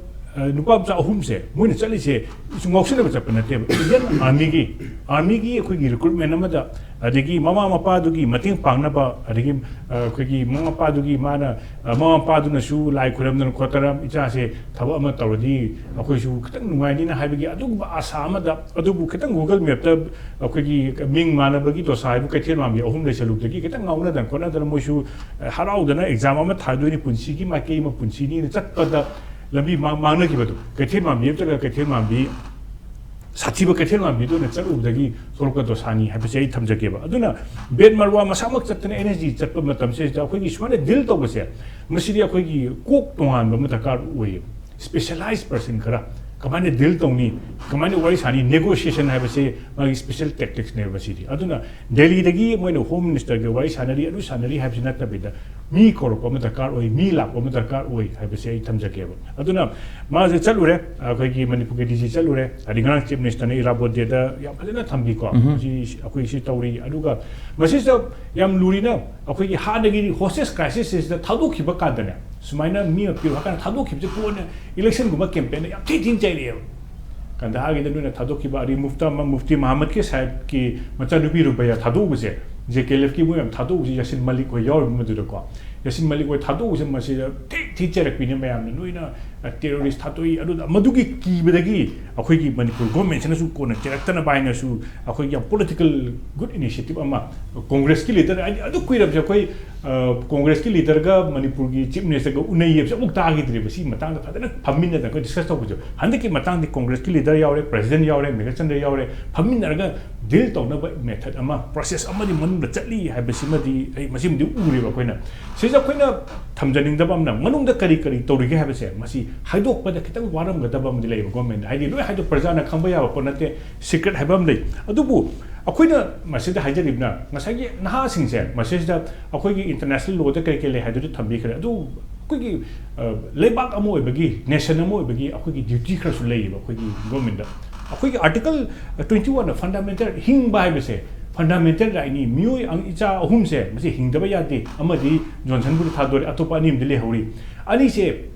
ꯅꯨꯄꯥ ꯃꯆꯥ ꯑꯍꯨꯝꯁꯦ ꯃꯣꯏꯅ ꯆꯠꯂꯤꯁꯦ ꯉꯥꯎꯁꯤꯟꯅꯕ ꯆꯠꯄ ꯅꯠꯇꯦꯕ꯫ Indian Armyꯒꯤ, Armyꯒꯤ ꯑꯩꯈꯣꯏꯒꯤ recruitment ꯑꯃꯗ, ꯑꯗꯒꯤ ꯃꯃꯥ ꯃꯄꯥꯗꯨꯒꯤ ꯃꯇꯦꯡ ꯄꯥꯡꯅꯕ, ꯑꯗꯒꯤ ꯑꯩꯈꯣꯏꯒꯤ ꯃꯃꯥ ꯃꯄꯥꯗꯨꯒꯤ ꯃꯥꯅ, ꯃꯃꯥ ꯃꯄꯥꯗꯨꯅꯁꯨ ꯂꯥꯏ ꯈꯣꯏꯔꯝꯗꯅ ꯈꯣꯠꯇꯅ ꯏꯆꯥꯁꯦ ꯊꯕꯛ ꯑꯃ ꯇꯧꯔꯗꯤ ꯑꯩꯈꯣꯏꯁꯨ ꯈꯤꯇꯪ ꯅꯨꯡꯉꯥꯏꯅꯤꯅ ꯍꯥꯏꯕꯒꯤ ꯑꯗꯨꯒꯨꯝꯕ ꯑꯁꯥ ꯑꯃꯗ, ꯑꯗꯨꯕꯨ ꯈꯤꯇꯪ Google Mapꯇ ꯑꯩꯈꯣꯏꯒꯤ ꯃꯤꯡ ꯃꯥꯟꯅꯕꯒꯤ ꯗꯣꯁꯥ ꯍꯥꯏꯕꯨ ꯀꯩꯊꯦꯜ ꯃꯥꯟꯕꯤ ꯑꯍꯨꯝ ꯂꯩꯁꯜꯂꯨꯕꯗꯒꯤ ꯈꯤꯇꯪ ꯉꯥꯎꯅꯗꯅ ꯈꯣꯠꯅꯗꯅ ꯃꯣꯏꯁꯨ ꯍꯔꯥꯎꯗꯅ exam ꯑꯃ ꯊꯥꯗꯣꯏꯅꯤ, ꯄꯨꯟꯁꯤꯒꯤ ꯃꯥꯏꯀꯩ ꯑꯃ ꯄꯨꯟꯁꯤꯅꯤꯅ ꯆꯠꯄꯗ ꯂꯝꯕꯤ ꯃꯥꯡ-, ꯃꯥꯡꯅꯈꯤꯕꯗꯣ, ꯀꯩꯊꯦꯜ ꯃꯥꯟꯕꯤ ꯅꯠꯇ꯭ꯔꯒ ꯀꯩꯊꯦꯜ ꯃꯥꯟꯕꯤ, ꯁꯥꯊꯤꯕ ꯀꯩꯊꯦꯜ ꯃꯥꯟꯕꯤꯗ ꯑꯣꯏꯅ ꯆꯠꯂꯨꯕꯗꯒꯤ ꯊꯣꯛꯂꯛꯄ ꯗꯣꯁꯥꯅꯤ ꯍꯥꯏꯕꯁꯦ ꯑꯩ ꯊꯝꯖꯒꯦꯕ꯫ ꯑꯗꯨꯅ ꯕꯦꯗ ꯃꯔꯋꯥ ꯃꯁꯥꯃꯛ ꯆꯠꯇꯅ NSG ꯆꯠꯄ ꯃꯇꯝꯁꯤꯗ ꯑꯩꯈꯣꯏꯒꯤ ꯁꯨꯃꯥꯏꯅ deal ꯇꯧꯕꯁꯦ, ꯃꯁꯤꯗꯤ ꯑꯩꯈꯣꯏꯒꯤ ꯀꯣꯛ ꯇꯣꯉꯥꯟꯕ ꯑꯃ ꯗꯔꯀꯥꯔ ꯑꯣꯏꯌꯦꯕ꯫ Specialized person ꯈꯔ, ꯀꯃꯥꯏꯅ ꯗꯤꯜ ꯇꯧꯅꯤ, ꯀꯃꯥꯏꯅ ꯋꯥꯔꯤ ꯁꯥꯅꯤ, ꯅꯦꯒꯣꯁꯤꯌꯦꯁꯟ ꯍꯥꯏꯕꯁꯦ ꯃꯥꯒꯤ ꯁ꯭ꯄꯦꯁꯦꯜ ꯇꯦꯛꯇꯤꯛꯁꯅꯦꯕ ꯁꯤꯗꯤ꯫ ꯑꯗꯨꯅ ꯗꯦꯜꯂꯤꯗꯒꯤ ꯃꯣꯏꯅ ꯍꯣꯝ ꯃꯤꯅꯤꯁꯇꯔꯒ ꯋꯥꯔꯤ ꯁꯥꯟꯅꯔꯤ, ꯑꯗꯨ ꯁꯥꯟꯅꯔꯤ ꯍꯥꯏꯕꯁꯤ ꯅꯠꯇꯕꯤꯗ, ꯃꯤ ꯀꯧꯔꯛꯄ ꯑꯃ ꯗꯔꯀꯥꯔ ꯑꯣꯏ, ꯃꯤ ꯂꯥꯛꯄ ꯑꯃ ꯗꯔꯀꯥꯔ ꯑꯣꯏ ꯍꯥꯏꯕꯁꯦ ꯑꯩ ꯊꯝꯖꯒꯦꯕ꯫ ꯑꯗꯨꯅ ꯃꯥꯁꯦ ꯆꯠꯂꯨꯔꯦ, ꯑꯩꯈꯣꯏꯒꯤ ꯃꯅꯤꯄꯨꯔꯒꯤ ꯗꯤ ꯁꯤ ꯆꯠꯂꯨꯔꯦ, ꯑꯗꯩ ꯉꯔꯥꯡ ꯆꯤꯐ ꯃꯤꯅꯤꯁꯇꯔꯅ ꯏꯔꯥꯕꯣꯠ ꯗꯦꯗ ꯌꯥꯝ ꯐꯖꯅ ꯊꯝꯕꯤꯀꯣ꯫ ꯁꯤ ꯑꯩꯈꯣꯏ ꯁꯤ ꯇꯧꯔꯤ꯫ ꯑꯗꯨꯒ ꯃꯁꯤꯁꯤꯗ ꯌꯥꯝ ꯂꯨꯔꯤꯅ, ꯑꯩꯈꯣꯏꯒꯤ ꯍꯥꯟꯅꯒꯤ ꯍꯣꯁꯇꯦꯖ ꯀ꯭ꯔꯥꯏꯁꯤꯁꯁꯤꯗ ꯊꯥꯗꯣꯛꯈꯤꯕ ꯀꯥꯟꯗꯅꯦ, ꯁꯨꯃꯥꯏꯅ ꯃꯤ ꯑꯃ ꯄꯤꯔꯣ ꯍꯥꯏ ꯀꯥꯟꯗ ꯊꯥꯗꯣꯛꯈꯤꯕꯁꯦ ꯀꯣꯟꯅ ꯏꯂꯦꯛꯁꯟꯒꯨꯝꯕ ꯀꯦꯝꯄꯦꯟꯗ ꯌꯥꯝ ꯊꯤ ꯊꯤꯅ ꯆꯩꯔꯛꯑꯦꯕ꯫ ꯀꯟꯗꯥꯍꯥꯒꯤꯗ ꯅꯣꯏꯅ ꯊꯥꯗꯣꯛꯈꯤꯕ, ꯑꯗꯩ ꯃꯨꯐꯇꯥ ꯃꯨꯐꯇꯤ ꯃꯍꯥꯃꯗꯀꯤ ꯁꯥꯍꯦꯕꯀꯤ ꯃꯆꯥꯅꯨꯄꯤ ꯔꯨꯕꯩꯌꯥ ꯊꯥꯗꯣꯛꯎꯕꯁꯦ, ꯖꯦ ꯀꯦ ꯑꯦꯜ ꯑꯦꯐꯀꯤ ꯃꯣꯏ ꯌꯥꯝ ꯊꯥꯗꯣꯛꯎꯕꯁꯦ, ꯌꯥꯁꯤꯟ ꯃꯂꯤꯛ ꯍꯣꯏ ꯌꯥꯎꯔꯤꯕ ꯃꯗꯨꯗꯀꯣ꯫ ꯌꯥꯁꯤꯟ ꯃꯂꯤꯛ ꯍꯣꯏ ꯊꯥꯗꯣꯛꯎꯕꯁꯦ ꯃꯁꯤꯗ ꯊꯤ ꯊꯤ ꯆꯩꯔꯛꯄꯤꯅꯦ ꯃꯌꯥꯝꯅ, ꯅꯣꯏꯅ ꯇꯦꯔꯣꯔꯤꯁ ꯊꯥꯗꯣꯛꯏ꯫ ꯑꯗꯨꯗ ꯃꯗꯨꯒꯤ ꯀꯤꯕꯗꯒꯤ ꯑꯩꯈꯣꯏꯒꯤ ꯃꯅꯤꯄꯨꯔ ꯒꯣꯔꯃꯦꯟꯁꯤꯅꯁꯨ ꯀꯣꯟꯅ ꯆꯩꯔꯛꯇꯅꯕ ꯍꯥꯏꯅꯁꯨ ꯑꯩꯈꯣꯏꯒꯤ ꯌꯥꯝ ꯄꯣꯂꯤꯇꯤꯀꯦꯜ ꯒꯨꯗ ꯏꯅꯤꯁꯤꯌꯦꯇꯤꯚ ꯑꯃ ꯀꯣꯡꯒ꯭ꯔꯦꯁꯀꯤ ꯂꯤꯗꯔ, ꯍꯥꯏꯗꯤ ꯑꯗꯨ ꯀꯨꯏꯔꯕꯁꯦ ꯑꯩꯈꯣꯏ, ꯑ, ꯀꯣꯡꯒ꯭ꯔꯦꯁꯀꯤ ꯂꯤꯗꯔꯒ ꯃꯅꯤꯄꯨꯔꯒꯤ ꯆꯤꯐ ꯃꯤꯅꯤꯁꯇꯔꯒ ꯎꯅꯩ ꯍꯥꯏꯕꯁꯦ ꯑꯃꯨꯛ ꯇꯥꯈꯤꯗ꯭ꯔꯤꯕ꯫ ꯁꯤꯒꯤ ꯃꯇꯥꯡꯗ ꯐꯖꯅ ꯐꯝꯃꯤꯟꯅꯗꯅ ꯑꯩꯈꯣꯏ ꯗꯤꯁꯀꯁ ꯇꯧꯕꯁꯦ ꯍꯟꯗꯛꯀꯤ ꯃꯇꯥꯡꯗꯤ ꯀꯣꯡꯒ꯭ꯔꯦꯁꯀꯤ ꯂꯤꯗꯔ ꯌꯥꯎꯔꯦ, ꯄ꯭ꯔꯦꯁꯤꯗꯦꯟ ꯌꯥꯎꯔꯦ, ꯃꯦꯘꯆꯟꯗ꯭ꯔ ꯌꯥꯎꯔꯦ, ꯐꯝꯃꯤꯟꯅꯔꯒ ꯗꯤꯜ ꯇꯧꯅꯕ ꯃꯦꯊꯠ ꯑꯃ, ꯄ꯭ꯔꯣꯁꯦꯁ ꯑꯃꯗꯤ ꯃꯅꯨꯡꯗ ꯆꯠꯂꯤ ꯍꯥꯏꯕꯁꯤꯃꯗꯤ ꯑꯩ ꯃꯁꯤꯃꯗꯤ ꯎꯔꯦꯕ ꯑꯩꯈꯣꯏꯅ꯫ ꯁꯤꯁꯦ ꯑꯩꯈꯣꯏꯅ ꯊꯝꯖꯅꯤꯡꯗꯕ ꯑꯃꯅ, ꯃꯅꯨꯡꯗ ꯀꯔꯤ ꯀꯔꯤ ꯇꯧꯔꯤꯒꯦ ꯍꯥꯏꯕꯁꯦ ꯃꯁꯤ ꯍꯥꯏꯗꯣꯛꯄꯗ ꯈꯤꯇꯪ ꯋꯥꯔꯝꯒꯗꯕ ꯑꯃꯗꯤ ꯂꯩꯌꯦꯕ ꯒꯣꯔꯃꯦꯟꯗ꯫ ꯍꯥꯏꯗꯤ ꯂꯣꯏ ꯍꯥꯏꯗꯣꯛ, ꯄ꯭ꯔꯖꯥꯅ ꯈꯪꯕ ꯌꯥꯕ ꯄꯣꯠ ꯅꯠꯇꯦ, ꯁꯤꯀ꯭ꯔꯦꯠ ꯍꯥꯏꯕ ꯑꯃ ꯂꯩ꯫ ꯑꯗꯨꯕꯨ ꯑꯩꯈꯣꯏꯅ ꯃꯁꯤꯗ ꯍꯥꯏꯖꯔꯤꯕꯅ ꯉꯁꯥꯏꯒꯤ ꯅꯍꯥꯁꯤꯡꯁꯦ ꯃꯁꯤꯁꯤꯗ ꯑꯩꯈꯣꯏꯒꯤ ꯏꯟꯇꯔꯅꯦꯁꯅꯦꯜ ꯂꯣꯗ ꯀꯔꯤ ꯀꯔꯤ ꯂꯩ ꯍꯥꯏꯗꯨꯗꯤ ꯊꯝꯕꯤꯈ꯭ꯔꯦ꯫ ꯑꯗꯨ ꯑꯩꯈꯣꯏꯒꯤ, ꯑ, ꯂꯩꯕꯥꯛ ꯑꯃ ꯑꯣꯏꯕꯒꯤ, ꯅꯦꯁꯟ ꯑꯃ ꯑꯣꯏꯕꯒꯤ ꯑꯩꯈꯣꯏꯒꯤ ꯗ꯭ꯌꯨꯇꯤ ꯈꯔꯁꯨ ꯂꯩꯌꯦꯕ ꯑꯩꯈꯣꯏꯒꯤ ꯒꯣꯔꯃꯦꯟꯗ꯫ ꯑꯩꯈꯣꯏꯒꯤ ꯑꯥꯔꯇꯤꯀꯜ ꯇ꯭ꯋꯦꯟꯇꯤ ꯋꯥꯟꯗ ꯐꯟꯗꯥꯃꯦꯟꯇꯦꯜ ꯍꯤꯡꯕ ꯍꯥꯏꯕꯁꯦ ꯐꯟꯗꯥꯃꯦꯟꯇꯦꯜ ꯔꯥꯏꯠꯅꯤ꯫ ꯃꯤꯑꯣꯏ ꯑꯪ-, ꯏꯆꯥ ꯑꯍꯨꯝꯁꯦ ꯃꯁꯤ ꯍꯤꯡꯗꯕ ꯌꯥꯗꯦ, ꯑꯃꯗꯤ ꯖꯣꯟꯁꯟꯕꯨꯗꯤ ꯊꯥꯗꯣꯔꯦ, ꯑꯇꯣꯞꯄ ꯑꯅꯤ ꯑꯃꯗꯤ ꯂꯩꯍꯧꯔꯤ꯫ ꯑꯅꯤꯁꯦ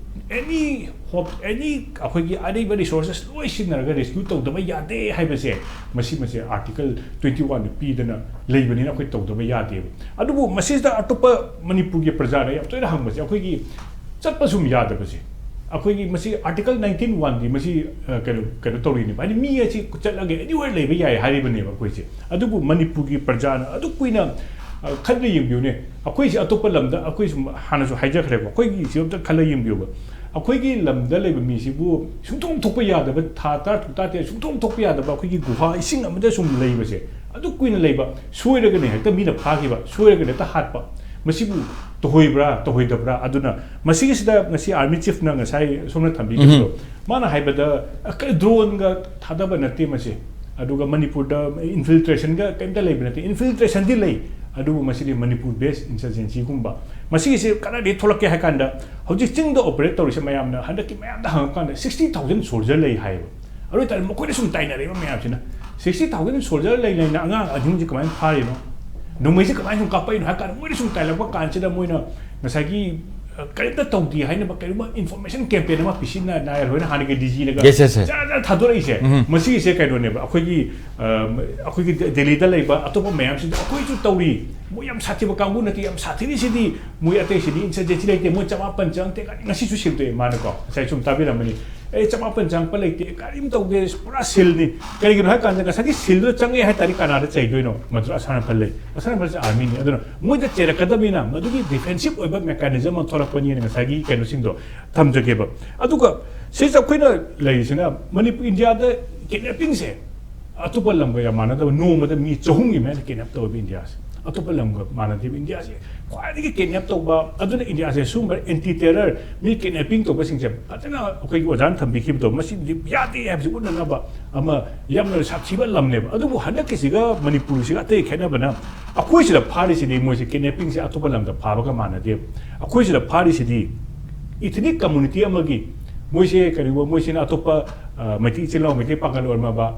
ꯑꯦꯅꯤ ꯍꯣꯞ, ꯑꯦꯅꯤ ꯑꯩꯈꯣꯏꯒꯤ ꯑꯔꯩꯕ ꯔꯤꯁꯣꯔꯁꯦꯁ ꯂꯣꯏ ꯁꯤꯖꯤꯟꯅꯔꯒ ꯔꯦꯁꯀ꯭ꯌꯨ ꯇꯧꯗꯕ ꯌꯥꯗꯦ ꯍꯥꯏꯕꯁꯦ ꯃꯁꯤ, ꯃꯁꯤ ꯑꯥꯔꯇꯤꯀꯜ ꯇ꯭ꯋꯦꯟꯇꯤ ꯋꯥꯟꯗ ꯄꯤꯗꯅ ꯂꯩꯕꯅꯤꯅ ꯑꯩꯈꯣꯏ ꯇꯧꯗꯕ ꯌꯥꯗꯦꯕ꯫ ꯑꯗꯨꯕꯨ ꯃꯁꯤꯗ ꯑꯇꯣꯞꯄ ꯃꯅꯤꯄꯨꯔꯒꯤ ꯄ꯭ꯔꯖꯥꯅ ꯌꯥꯝ ꯇꯣꯏꯅ ꯍꯪꯕꯁꯦ, ꯑꯩꯈꯣꯏꯒꯤ ꯆꯠꯄ ꯁꯨꯝ ꯌꯥꯗꯕꯁꯦ, ꯑꯩꯈꯣꯏꯒꯤ ꯃꯁꯤ ꯑꯥꯔꯇꯤꯀꯜ ꯅꯥꯏꯟꯇꯤꯟ ꯋꯥꯟꯗꯤ ꯃꯁꯤ, ꯑ, ꯀꯩꯅꯣ, ꯀꯩꯅꯣ ꯇꯧꯔꯤꯅꯦꯕ, ꯍꯥꯏꯗꯤ ꯃꯤ ꯑꯁꯤ ꯆꯠꯂꯒ ꯑꯦꯅꯤꯋꯦꯔ ꯂꯩꯕ ꯌꯥꯏ ꯍꯥꯏꯔꯤꯕꯅꯦꯕ ꯑꯩꯈꯣꯏꯁꯦ꯫ ꯑꯗꯨꯕꯨ ꯃꯅꯤꯄꯨꯔꯒꯤ ꯄ꯭ꯔꯖꯥꯅ ꯑꯗꯨꯛ ꯀꯨꯏꯅ, ꯑ, ꯈꯟꯅ ꯌꯦꯡꯕꯤꯌꯨꯅꯦ, ꯑꯩꯈꯣꯏꯁꯦ ꯑꯇꯣꯞꯄ ꯂꯝꯗ, ꯑꯩꯈꯣꯏ ꯁꯨꯝ ꯍꯥꯟꯅꯁꯨ ꯍꯥꯏꯖꯈ꯭ꯔꯦꯀꯣ, ꯑꯩꯈꯣꯏꯒꯤ ꯁꯤ ꯑꯝꯇ ꯈꯜꯂ ꯌꯦꯡꯕꯤꯌꯨꯕ꯫ ꯑꯩꯈꯣꯏꯒꯤ ꯂꯝꯗ ꯂꯩꯕ ꯃꯤꯁꯤꯕꯨ ꯁꯨꯡꯊꯣꯛ ꯊꯣꯛꯄ ꯌꯥꯗꯕ, ꯊꯥ ꯇꯔꯥ ꯇꯔꯨꯛ ꯇꯔꯥ ꯇꯔꯦꯠ ꯁꯨꯡꯊꯣꯛ ꯊꯣꯛꯄ ꯌꯥꯗꯕ ꯑꯩꯈꯣꯏꯒꯤ ꯒꯨꯍꯥ ꯏꯁꯤꯡ ꯑꯃꯗ ꯁꯨꯝ ꯂꯩꯕꯁꯦ, ꯑꯗꯨꯛ ꯀꯨꯏꯅ ꯂꯩꯕ, ꯁꯣꯏꯔꯒꯅ ꯍꯦꯛꯇ ꯃꯤꯅ ꯐꯥꯈꯤꯕ, ꯁꯣꯏꯔꯒꯅ ꯍꯦꯛꯇ ꯍꯥꯠꯄ, ꯃꯁꯤꯕꯨ ꯇꯧꯍꯣꯏꯕ꯭ꯔꯥ ꯇꯧꯍꯣꯏꯗꯕ꯭ꯔꯥ? ꯑꯗꯨꯅ ꯃꯁꯤꯒꯤꯁꯤꯗ ꯉꯁꯤ Army Chief ꯅ ꯉꯁꯥꯏ ꯁꯣꯝꯅ ꯊꯝꯕꯤꯈꯤꯕꯗꯣ, ꯃꯥꯅ ꯍꯥꯏꯕꯗ ꯗ꯭ꯔꯣꯟꯒ ꯊꯥꯗꯕ ꯅꯠꯇꯦ ꯃꯁꯤ, ꯑꯗꯨꯒ ꯃꯅꯤꯄꯨꯔꯗ infiltration ꯒ ꯀꯩꯝꯇ ꯂꯩꯕ ꯅꯠꯇꯦ꯫ Infiltration ꯗꯤ ꯂꯩ, ꯑꯗꯨꯕꯨ ꯃꯁꯤꯗꯤ ꯃꯅꯤꯄꯨꯔ based insurgency ꯒꯨꯝꯕ꯫ ꯃꯁꯤꯒꯤꯁꯦ ꯀꯗꯥꯏꯗꯒꯤ ꯊꯣꯛꯂꯛꯀꯦ ꯍꯥꯏ ꯀꯥꯟꯗ, ꯍꯧꯖꯤꯛ ꯆꯤꯡꯗ operate ꯇꯧꯔꯤꯁꯦ ꯃꯌꯥꯝꯅ ꯍꯟꯗꯛꯀꯤ ꯃꯌꯥꯝꯗ ꯍꯪꯉꯀꯥꯟꯗ sixty thousand soldier ꯂꯩ ꯍꯥꯏꯌꯦꯕ꯫ ꯑꯗꯨ ꯑꯣꯏꯇꯥꯔꯗꯤ ꯃꯈꯣꯏꯅ ꯁꯨꯝ ꯇꯥꯏꯅꯔꯛꯏꯕ ꯃꯌꯥꯝꯁꯤꯅ, sixty thousand soldier ꯂꯩ ꯂꯩꯅ ꯑꯉꯥꯡ ꯑꯍꯤꯡꯁꯦ ꯀꯃꯥꯏꯅ ꯐꯥꯔꯤꯅꯣ, ꯅꯣꯡꯃꯩꯁꯦ ꯀꯃꯥꯏꯅ ꯁꯨꯝ ꯀꯥꯞꯄꯛꯏꯅꯣ ꯍꯥꯏ ꯀꯥꯟꯗ, ꯃꯣꯏꯅ ꯁꯨꯝ ꯇꯥꯏꯅꯔꯛꯄ ꯀꯥꯟꯁꯤꯗ ꯃꯣꯏꯅ ꯉꯁꯥꯏꯒꯤ, ꯑ, ꯀꯔꯤꯝꯇ ꯇꯧꯗꯦ ꯍꯥꯏꯅꯕ ꯀꯔꯤꯒꯨꯝꯕ information campaign ꯑꯃ ꯄꯤꯁꯤꯟꯅꯉꯥꯏ ꯍꯣꯏꯅ ꯍꯥꯟꯅꯒꯤ D G ꯅꯒ Yes, yes, yes. ꯖꯔ ꯖꯔ ꯊꯥꯗꯣꯔꯛꯏꯁꯦ꯫ ꯃꯁꯤꯒꯤꯁꯦ ꯀꯩꯅꯣꯅꯦꯕ, ꯑꯩꯈꯣꯏꯒꯤ, ꯑ, ꯑꯩꯈꯣꯏꯒꯤ ꯗꯦ-, ꯗꯦꯜꯂꯤꯗ ꯂꯩꯕ ꯑꯇꯣꯞꯄ ꯃꯌꯥꯝꯁꯤꯡꯗ ꯑꯩꯈꯣꯏꯁꯨ ꯇꯧꯔꯤ, ꯃꯣꯏ ꯌꯥꯝ ꯁꯥꯊꯤꯕ ꯀꯥꯡꯕꯨ ꯅꯠꯇꯦ, ꯌꯥꯝ ꯁꯥꯊꯤꯔꯤꯁꯤꯗꯤ ꯃꯣꯏ ꯑꯇꯩꯁꯤꯗꯤ insurgency ꯂꯩꯇꯦ, ꯃꯣꯏ ꯆꯃꯥꯄꯟ ꯆꯪꯉꯛꯇꯦ ꯀꯥꯏꯅ ꯉꯁꯤꯁꯨ ꯁꯦꯝꯗꯣꯛꯑꯦ ꯃꯥꯅꯀꯣ꯫ ꯉꯁꯥꯏ ꯁꯨꯝ ꯇꯥꯕꯤꯔꯝꯃꯅꯤ, ꯑꯦ, ꯆꯃꯥꯄꯟ ꯆꯪꯉꯛꯄ ꯂꯩꯇꯦ, ꯀꯔꯤꯝ ꯇꯧꯗꯦ, ꯄꯨꯔꯥ ꯁꯤꯜꯅꯤ꯫ ꯀꯔꯤꯒꯤꯅꯣ ꯍꯥꯏ ꯀꯥꯟꯗ ꯉꯁꯥꯏꯒꯤ ꯁꯤꯜꯗꯨꯗ ꯆꯪꯉꯛꯑꯦ ꯍꯥꯏ ꯇꯥꯔꯗꯤ ꯀꯅꯥꯗ ꯆꯩꯗꯣꯏꯅꯣ? ꯃꯗꯨ ꯑꯁꯥꯟꯅ ꯐꯜ ꯂꯩ, ꯑꯁꯥꯟꯅ ꯐꯜꯁꯦ army ꯅꯤ꯫ ꯑꯗꯨꯅ ꯃꯣꯏꯗ ꯆꯩꯔꯛꯀꯗꯕꯅꯤꯅ ꯃꯗꯨꯒꯤ defensive ꯑꯣꯏꯕ mechanism ꯑꯃ ꯊꯣꯛꯂꯛꯄꯅꯤꯅ ꯉꯁꯥꯏꯒꯤ ꯀꯩꯅꯣꯁꯤꯡꯗꯣ ꯊꯝꯖꯒꯦꯕ꯫ ꯑꯗꯨꯒ ꯁꯤꯁꯦ ꯑꯩꯈꯣꯏꯅ ꯂꯩꯔꯤꯁꯤꯅ ꯃꯅꯤꯄꯨꯔ, ꯏꯟꯗꯤꯌꯥꯗ kidnapping ꯁꯦ ꯑꯇꯣꯞꯄ ꯂꯝꯒ ꯌꯥꯝ ꯃꯥꯟꯅꯗꯕ, ꯅꯣꯡꯃꯗ ꯃꯤ ꯆꯍꯨꯝꯒꯤ ꯃꯌꯥꯗ kidnap ꯇꯧꯋꯦꯕ ꯏꯟꯗꯤꯌꯥꯁꯦ꯫ ꯑꯇꯣꯞꯄ ꯂꯝꯒ ꯃꯥꯟꯅꯗꯦꯕ ꯏꯟꯗꯤꯌꯥꯁꯦ꯫ ꯈ꯭ꯋꯥꯏꯗꯒꯤ kidnap ꯇꯧꯕ, ꯑꯗꯨꯅ ꯏꯟꯗꯤꯌꯥꯁꯦ ꯁꯨꯝꯕ anti terror, ꯃꯤ kidnapping ꯇꯧꯕꯁꯤꯡꯁꯦ ꯐꯖꯅ ꯑꯩꯈꯣꯏꯒꯤ ꯑꯣꯖꯥꯅ ꯊꯝꯕꯤꯈꯤꯕꯗꯣ, ꯃꯁꯤꯗꯤ ꯌꯥꯗꯦ ꯍꯥꯏꯕꯁꯤ ꯎꯠꯅꯅꯕ ꯑꯃ ꯌꯥꯝꯅ ꯁꯥꯊꯤꯕ ꯂꯝꯅꯦꯕ꯫ ꯑꯗꯨꯕꯨ ꯍꯟꯗꯛꯀꯤꯁꯤꯒ ꯃꯅꯤꯄꯨꯔꯁꯤꯒ ꯑꯇꯩ ꯈꯦꯠꯅꯕꯅ, ꯑꯩꯈꯣꯏ ꯁꯤꯗ ꯐꯥꯔꯤꯁꯤꯗꯤ ꯃꯣꯏꯁꯦ kidnapping ꯁꯦ ꯑꯇꯣꯞꯄ ꯂꯝꯗ ꯐꯥꯕꯒ ꯃꯥꯟꯅꯗꯦꯕ꯫ ꯑꯩꯈꯣꯏ ꯁꯤꯗ ꯐꯥꯔꯤꯁꯤꯗꯤ ethnic community ꯑꯃꯒꯤ, ꯃꯣꯏꯁꯦ ꯀꯔꯤꯒꯨꯝꯕ ꯃꯣꯏꯁꯤꯅ ꯑꯇꯣꯞꯄ, ꯑ, ꯃꯩꯇꯩ ꯏꯆꯤꯜ ꯏꯅꯥꯎ, ꯃꯩꯇꯩ ꯄꯥꯉꯜ ꯑꯣꯏꯔꯝꯃꯕ,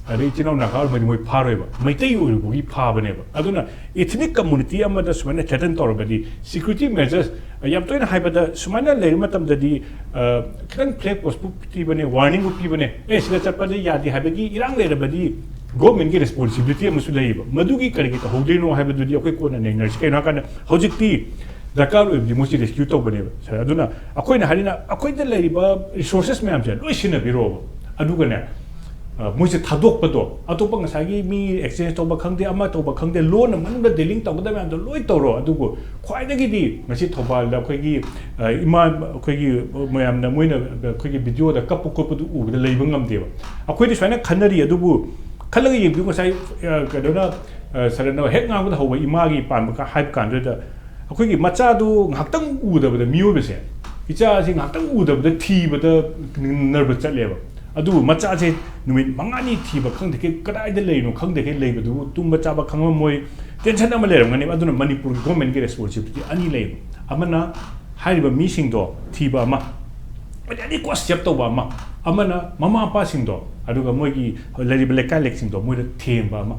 ꯑꯗꯩ ꯏꯆꯤꯜ ꯏꯅꯥꯎ ꯅꯥꯒꯥ ꯑꯣꯏꯔꯝꯃꯗꯤ ꯃꯣꯏ ꯐꯥꯔꯣꯏꯕ, ꯃꯩꯇꯩ ꯑꯣꯏꯔꯨꯕꯒꯤ ꯐꯥꯕꯅꯦꯕ꯫ ꯑꯗꯨꯅ ethnic community ꯑꯃꯗ ꯁꯨꯃꯥꯏꯅ threaten ꯇꯧꯔꯒꯗꯤ security measures, ꯌꯥꯝ ꯇꯣꯏꯅ ꯍꯥꯏꯕꯗ ꯁꯨꯃꯥꯏꯅ ꯂꯩꯔꯤꯕ ꯃꯇꯝꯗꯗꯤ, ꯑ, ꯈꯤꯇꯪ flag post ꯄꯤꯕꯅꯦ, warning ꯄꯤꯕꯅꯦ, ꯑꯦ, ꯁꯤꯗ ꯆꯠꯄꯗꯤ ꯌꯥꯗꯦ ꯍꯥꯏꯕꯒꯤ ꯏꯔꯥꯡ ꯂꯩꯔꯕꯗꯤ government ꯀꯤ responsibility ꯑꯃꯁꯨ ꯂꯩꯌꯦꯕ꯫ ꯃꯗꯨꯒꯤ ꯀꯔꯤꯒꯤ ꯇꯧꯍꯧꯗ꯭ꯔꯤꯅꯣ ꯍꯥꯏꯕꯗꯨꯗꯤ ꯑꯩꯈꯣꯏ ꯀꯣꯟꯅ ꯅꯩꯅꯔꯁꯤ꯫ ꯀꯩꯅꯣ ꯍꯥꯏꯀꯥꯟꯗ ꯍꯧꯖꯤꯛꯇꯤ ꯗꯔꯀꯥꯔ ꯑꯣꯏꯕꯗꯤ ꯃꯣꯏꯁꯤ rescue ꯇꯧꯕꯅꯦꯕ꯫ ꯁꯥꯔ, ꯑꯗꯨꯅ ꯑꯩꯈꯣꯏꯅ ꯍꯥꯏꯔꯤꯅ ꯑꯩꯈꯣꯏꯗ ꯂꯩꯔꯤꯕ resources ꯃꯌꯥꯝꯁꯦ ꯂꯣꯏ ꯁꯤꯖꯤꯟꯅꯕꯤꯔꯣꯕ꯫ ꯑꯗꯨꯒꯅꯦ, ꯑ, ꯃꯣꯏꯁꯦ ꯊꯥꯗꯣꯛꯄꯗꯣ, ꯑꯇꯣꯞꯄ ꯉꯁꯥꯏꯒꯤ ꯃꯤ exchange ꯇꯧꯕ ꯈꯪꯗꯦ, ꯑꯃ ꯇꯧꯕ ꯈꯪꯗꯦ, ꯂꯣꯟꯅ ꯃꯅꯨꯡꯗ dealing ꯇꯧꯒꯗꯕ ꯃꯌꯥꯝꯗꯣ ꯂꯣꯏ ꯇꯧꯔꯣ꯫ ꯑꯗꯨꯕꯨ ꯈ꯭ꯋꯥꯏꯗꯒꯤꯗꯤ ꯉꯁꯤ ꯊꯧꯕꯥꯜꯗ ꯑꯩꯈꯣꯏꯒꯤ, ꯑ, ꯏꯃꯥ, ꯑꯩꯈꯣꯏꯒꯤ ꯃꯌꯥꯝꯅ, ꯃꯣꯏꯅ ꯑꯩꯈꯣꯏꯒꯤ video ꯗ ꯀꯞꯄ ꯈꯣꯠꯄꯗꯨ ꯎꯕꯗ ꯂꯩꯕ ꯉꯝꯗꯦꯕ꯫ ꯑꯩꯈꯣꯏꯗꯤ ꯁꯨꯃꯥꯏꯅ ꯈꯟꯅꯔꯤ, ꯑꯗꯨꯕꯨ ꯈꯜꯂꯒ ꯌꯦꯡꯕꯤꯌꯨ, ꯉꯁꯥꯏ, ꯑ, ꯀꯩꯅꯣꯅ, ꯑ, ꯁꯥꯔꯅ ꯍꯦꯛ ꯉꯥꯡꯕꯗ ꯍꯧꯕ ꯏꯃꯥꯒꯤ ꯄꯥꯟꯕ ꯀ-, ꯍꯥꯏꯕ ꯀꯥꯟꯗꯨꯗ ꯑꯩꯈꯣꯏꯒꯤ ꯃꯆꯥꯗꯨ ꯉꯥꯏꯍꯥꯛꯇꯪ ꯎꯗꯕꯗ, ꯃꯤꯑꯣꯏꯕꯁꯦ, ꯏꯆꯥꯁꯤ ꯉꯥꯏꯍꯥꯛꯇꯪ ꯎꯗꯕꯗ ꯊꯤꯕꯗ nervous ꯆꯠꯂꯦꯕ꯫ ꯑꯗꯨꯕꯨ ꯃꯆꯥꯁꯦ ꯅꯨꯃꯤꯠ ꯃꯉꯥꯅꯤ ꯊꯤꯕ ꯈꯪꯗꯦ, ꯀꯩ-, ꯀꯗꯥꯏꯗ ꯂꯩꯔꯤꯅꯣ ꯈꯪꯗꯦ, ꯀꯩ ꯂꯩꯕꯗꯨꯕꯨ ꯇꯨꯝꯕ ꯆꯥꯕ ꯈꯪꯉꯝꯃꯣꯏ, tension ꯑꯃ ꯂꯩꯔꯝꯒꯅꯦꯕ꯫ ꯑꯗꯨꯅ ꯃꯅꯤꯄꯨꯔꯒꯤ governmentꯀꯤ responsibility ꯑꯅꯤ ꯂꯩꯌꯦꯕ꯫ ꯑꯃꯅ ꯍꯥꯏꯔꯤꯕ ꯃꯤꯁꯤꯡꯗꯣ ꯊꯤꯕ ꯑꯃ, ꯍꯥꯏꯗꯤ ꯑꯅꯤ ꯀꯣ save ꯇꯧꯕ ꯑꯃ, ꯑꯃꯅ ꯃꯃꯥ ꯃꯄꯥꯁꯤꯡꯗꯣ, ꯑꯗꯨꯒ ꯃꯣꯏꯒꯤ ꯂꯩꯔꯤꯕ ꯂꯩꯀꯥꯏ ꯂꯩꯁꯤꯡꯗꯣ ꯃꯣꯏꯗ ꯊꯦꯝꯕ ꯑꯃ꯫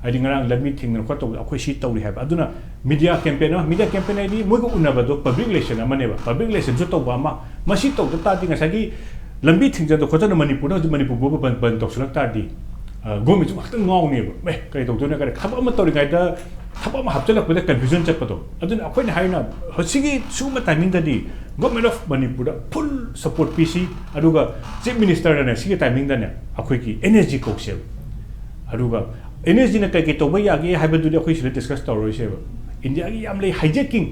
ꯍꯥꯏꯗꯤ ꯉꯔꯥꯡ ꯂꯝꯕꯤ ꯊꯤꯡꯗꯅ ꯈꯣꯠꯇꯧꯕꯗ ꯑꯩꯈꯣꯏ ꯁꯤ ꯇꯧꯔꯤ ꯍꯥꯏꯕ꯫ ꯑꯗꯨꯅ media campaign ꯑꯃ, media campaign ꯍꯥꯏꯗꯤ ꯃꯣꯏꯒ ꯎꯅꯕꯗꯣ public relation ꯑꯃꯅꯦꯕ, public relationꯁꯨ ꯇꯧꯕ ꯑꯃ꯫ ꯃꯁꯤ ꯇꯧꯗ ꯇꯥꯔꯗꯤ ꯉꯁꯥꯏꯒꯤ ꯂꯝꯕꯤ ꯊꯤꯡꯖꯤꯟꯗ ꯈꯣꯠꯆꯟꯗ ꯃꯅꯤꯄꯨꯔꯗ ꯍꯧꯖꯤꯛ ꯃꯅꯤꯄꯨꯔ ꯄꯨꯝꯕ ꯕꯟ, ꯕꯟ ꯇꯧꯁꯤꯜꯂꯛ ꯇꯥꯔꯗꯤ, ꯑ, governmentꯁꯨ ꯉꯥꯛꯇꯪ ꯉꯥꯎꯅꯦꯕ꯫ ꯑꯦ, ꯀꯔꯤ ꯇꯧꯗꯣꯏꯅꯣ? ꯀꯔꯤ ꯊꯕꯛ ꯑꯃ ꯇꯧꯔꯤꯉꯩꯗ ꯊꯕꯛ ꯑꯃ ꯍꯥꯞꯆꯤꯜꯂꯛꯄꯗ confusion ꯆꯠꯄꯗꯣ꯫ ꯑꯗꯨꯅ ꯑꯩꯈꯣꯏꯅ ꯍꯥꯏꯅ ꯍꯧꯖꯤꯛꯀꯤ ꯁꯤꯒꯨꯝꯕ timingꯗꯗꯤ Government of ꯃꯅꯤꯄꯨꯔꯗ full support ꯄꯤꯁꯤ꯫ ꯑꯗꯨꯒ Chief Ministerꯅꯅꯦ ꯁꯤꯒꯤ timingꯗꯅꯦ ꯑꯩꯈꯣꯏꯒꯤ NSG ꯀꯧꯁꯦꯕ꯫ ꯑꯗꯨꯒ NSGꯅ ꯀꯩ ꯀꯩ ꯇꯧꯕ ꯌꯥꯒꯦ ꯍꯥꯏꯕꯗꯨꯗꯤ ꯑꯩꯈꯣꯏ ꯁꯤꯗ discuss ꯇꯧꯔꯣꯏꯁꯦꯕ꯫ ꯏꯟꯗꯤꯌꯥꯒꯤ ꯌꯥꯝ ꯂꯩ, hijacking꯫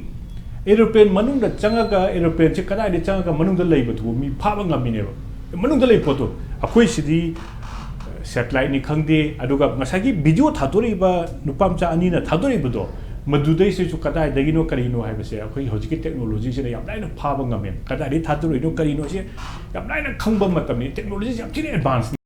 Aeroplane ꯃꯅꯨꯡꯗ ꯆꯪꯉꯒ, aeroplaneꯁꯦ ꯀꯗꯥꯏꯗ ꯆꯪꯉꯒ ꯃꯅꯨꯡꯗ ꯂꯩꯕꯗꯨꯕꯨ ꯃꯤ ꯐꯥꯕ ꯉꯝꯃꯤꯅꯦꯕ꯫ ꯃꯅꯨꯡꯗ ꯂꯩꯕ ꯄꯣꯠꯇꯣ꯫ ꯑꯩꯈꯣꯏ ꯁꯤꯗꯤ satelliteꯅꯤ ꯈꯪꯗꯦ, ꯑꯗꯨꯒ ꯉꯁꯥꯏꯒꯤ video ꯊꯥꯗꯣꯔꯛꯏꯕ ꯅꯨꯄꯥ ꯃꯆꯥ ꯑꯅꯤꯅ ꯊꯥꯗꯣꯔꯛꯏꯕꯗꯣ, ꯃꯗꯨꯗꯩꯁꯤꯁꯨ ꯀꯗꯥꯏꯗꯒꯤꯅꯣ ꯀꯔꯤꯅꯣ ꯍꯥꯏꯕꯁꯦ ꯑꯩꯈꯣꯏ ꯍꯧꯖꯤꯛꯀꯤ technologyꯁꯤꯅ ꯌꯥꯝ ꯂꯥꯏꯅ ꯐꯥꯕ ꯉꯝꯃꯦ꯫ ꯀꯗꯥꯏꯗꯒꯤ ꯊꯥꯗꯣꯔꯛꯏꯅꯣ ꯀꯔꯤꯅꯣꯁꯦ ꯌꯥꯝ ꯂꯥꯏꯅ ꯈꯪꯕ ꯃꯇꯝꯅꯤ꯫ Technologyꯁꯦ ꯌꯥꯝ ꯊꯤꯅ advance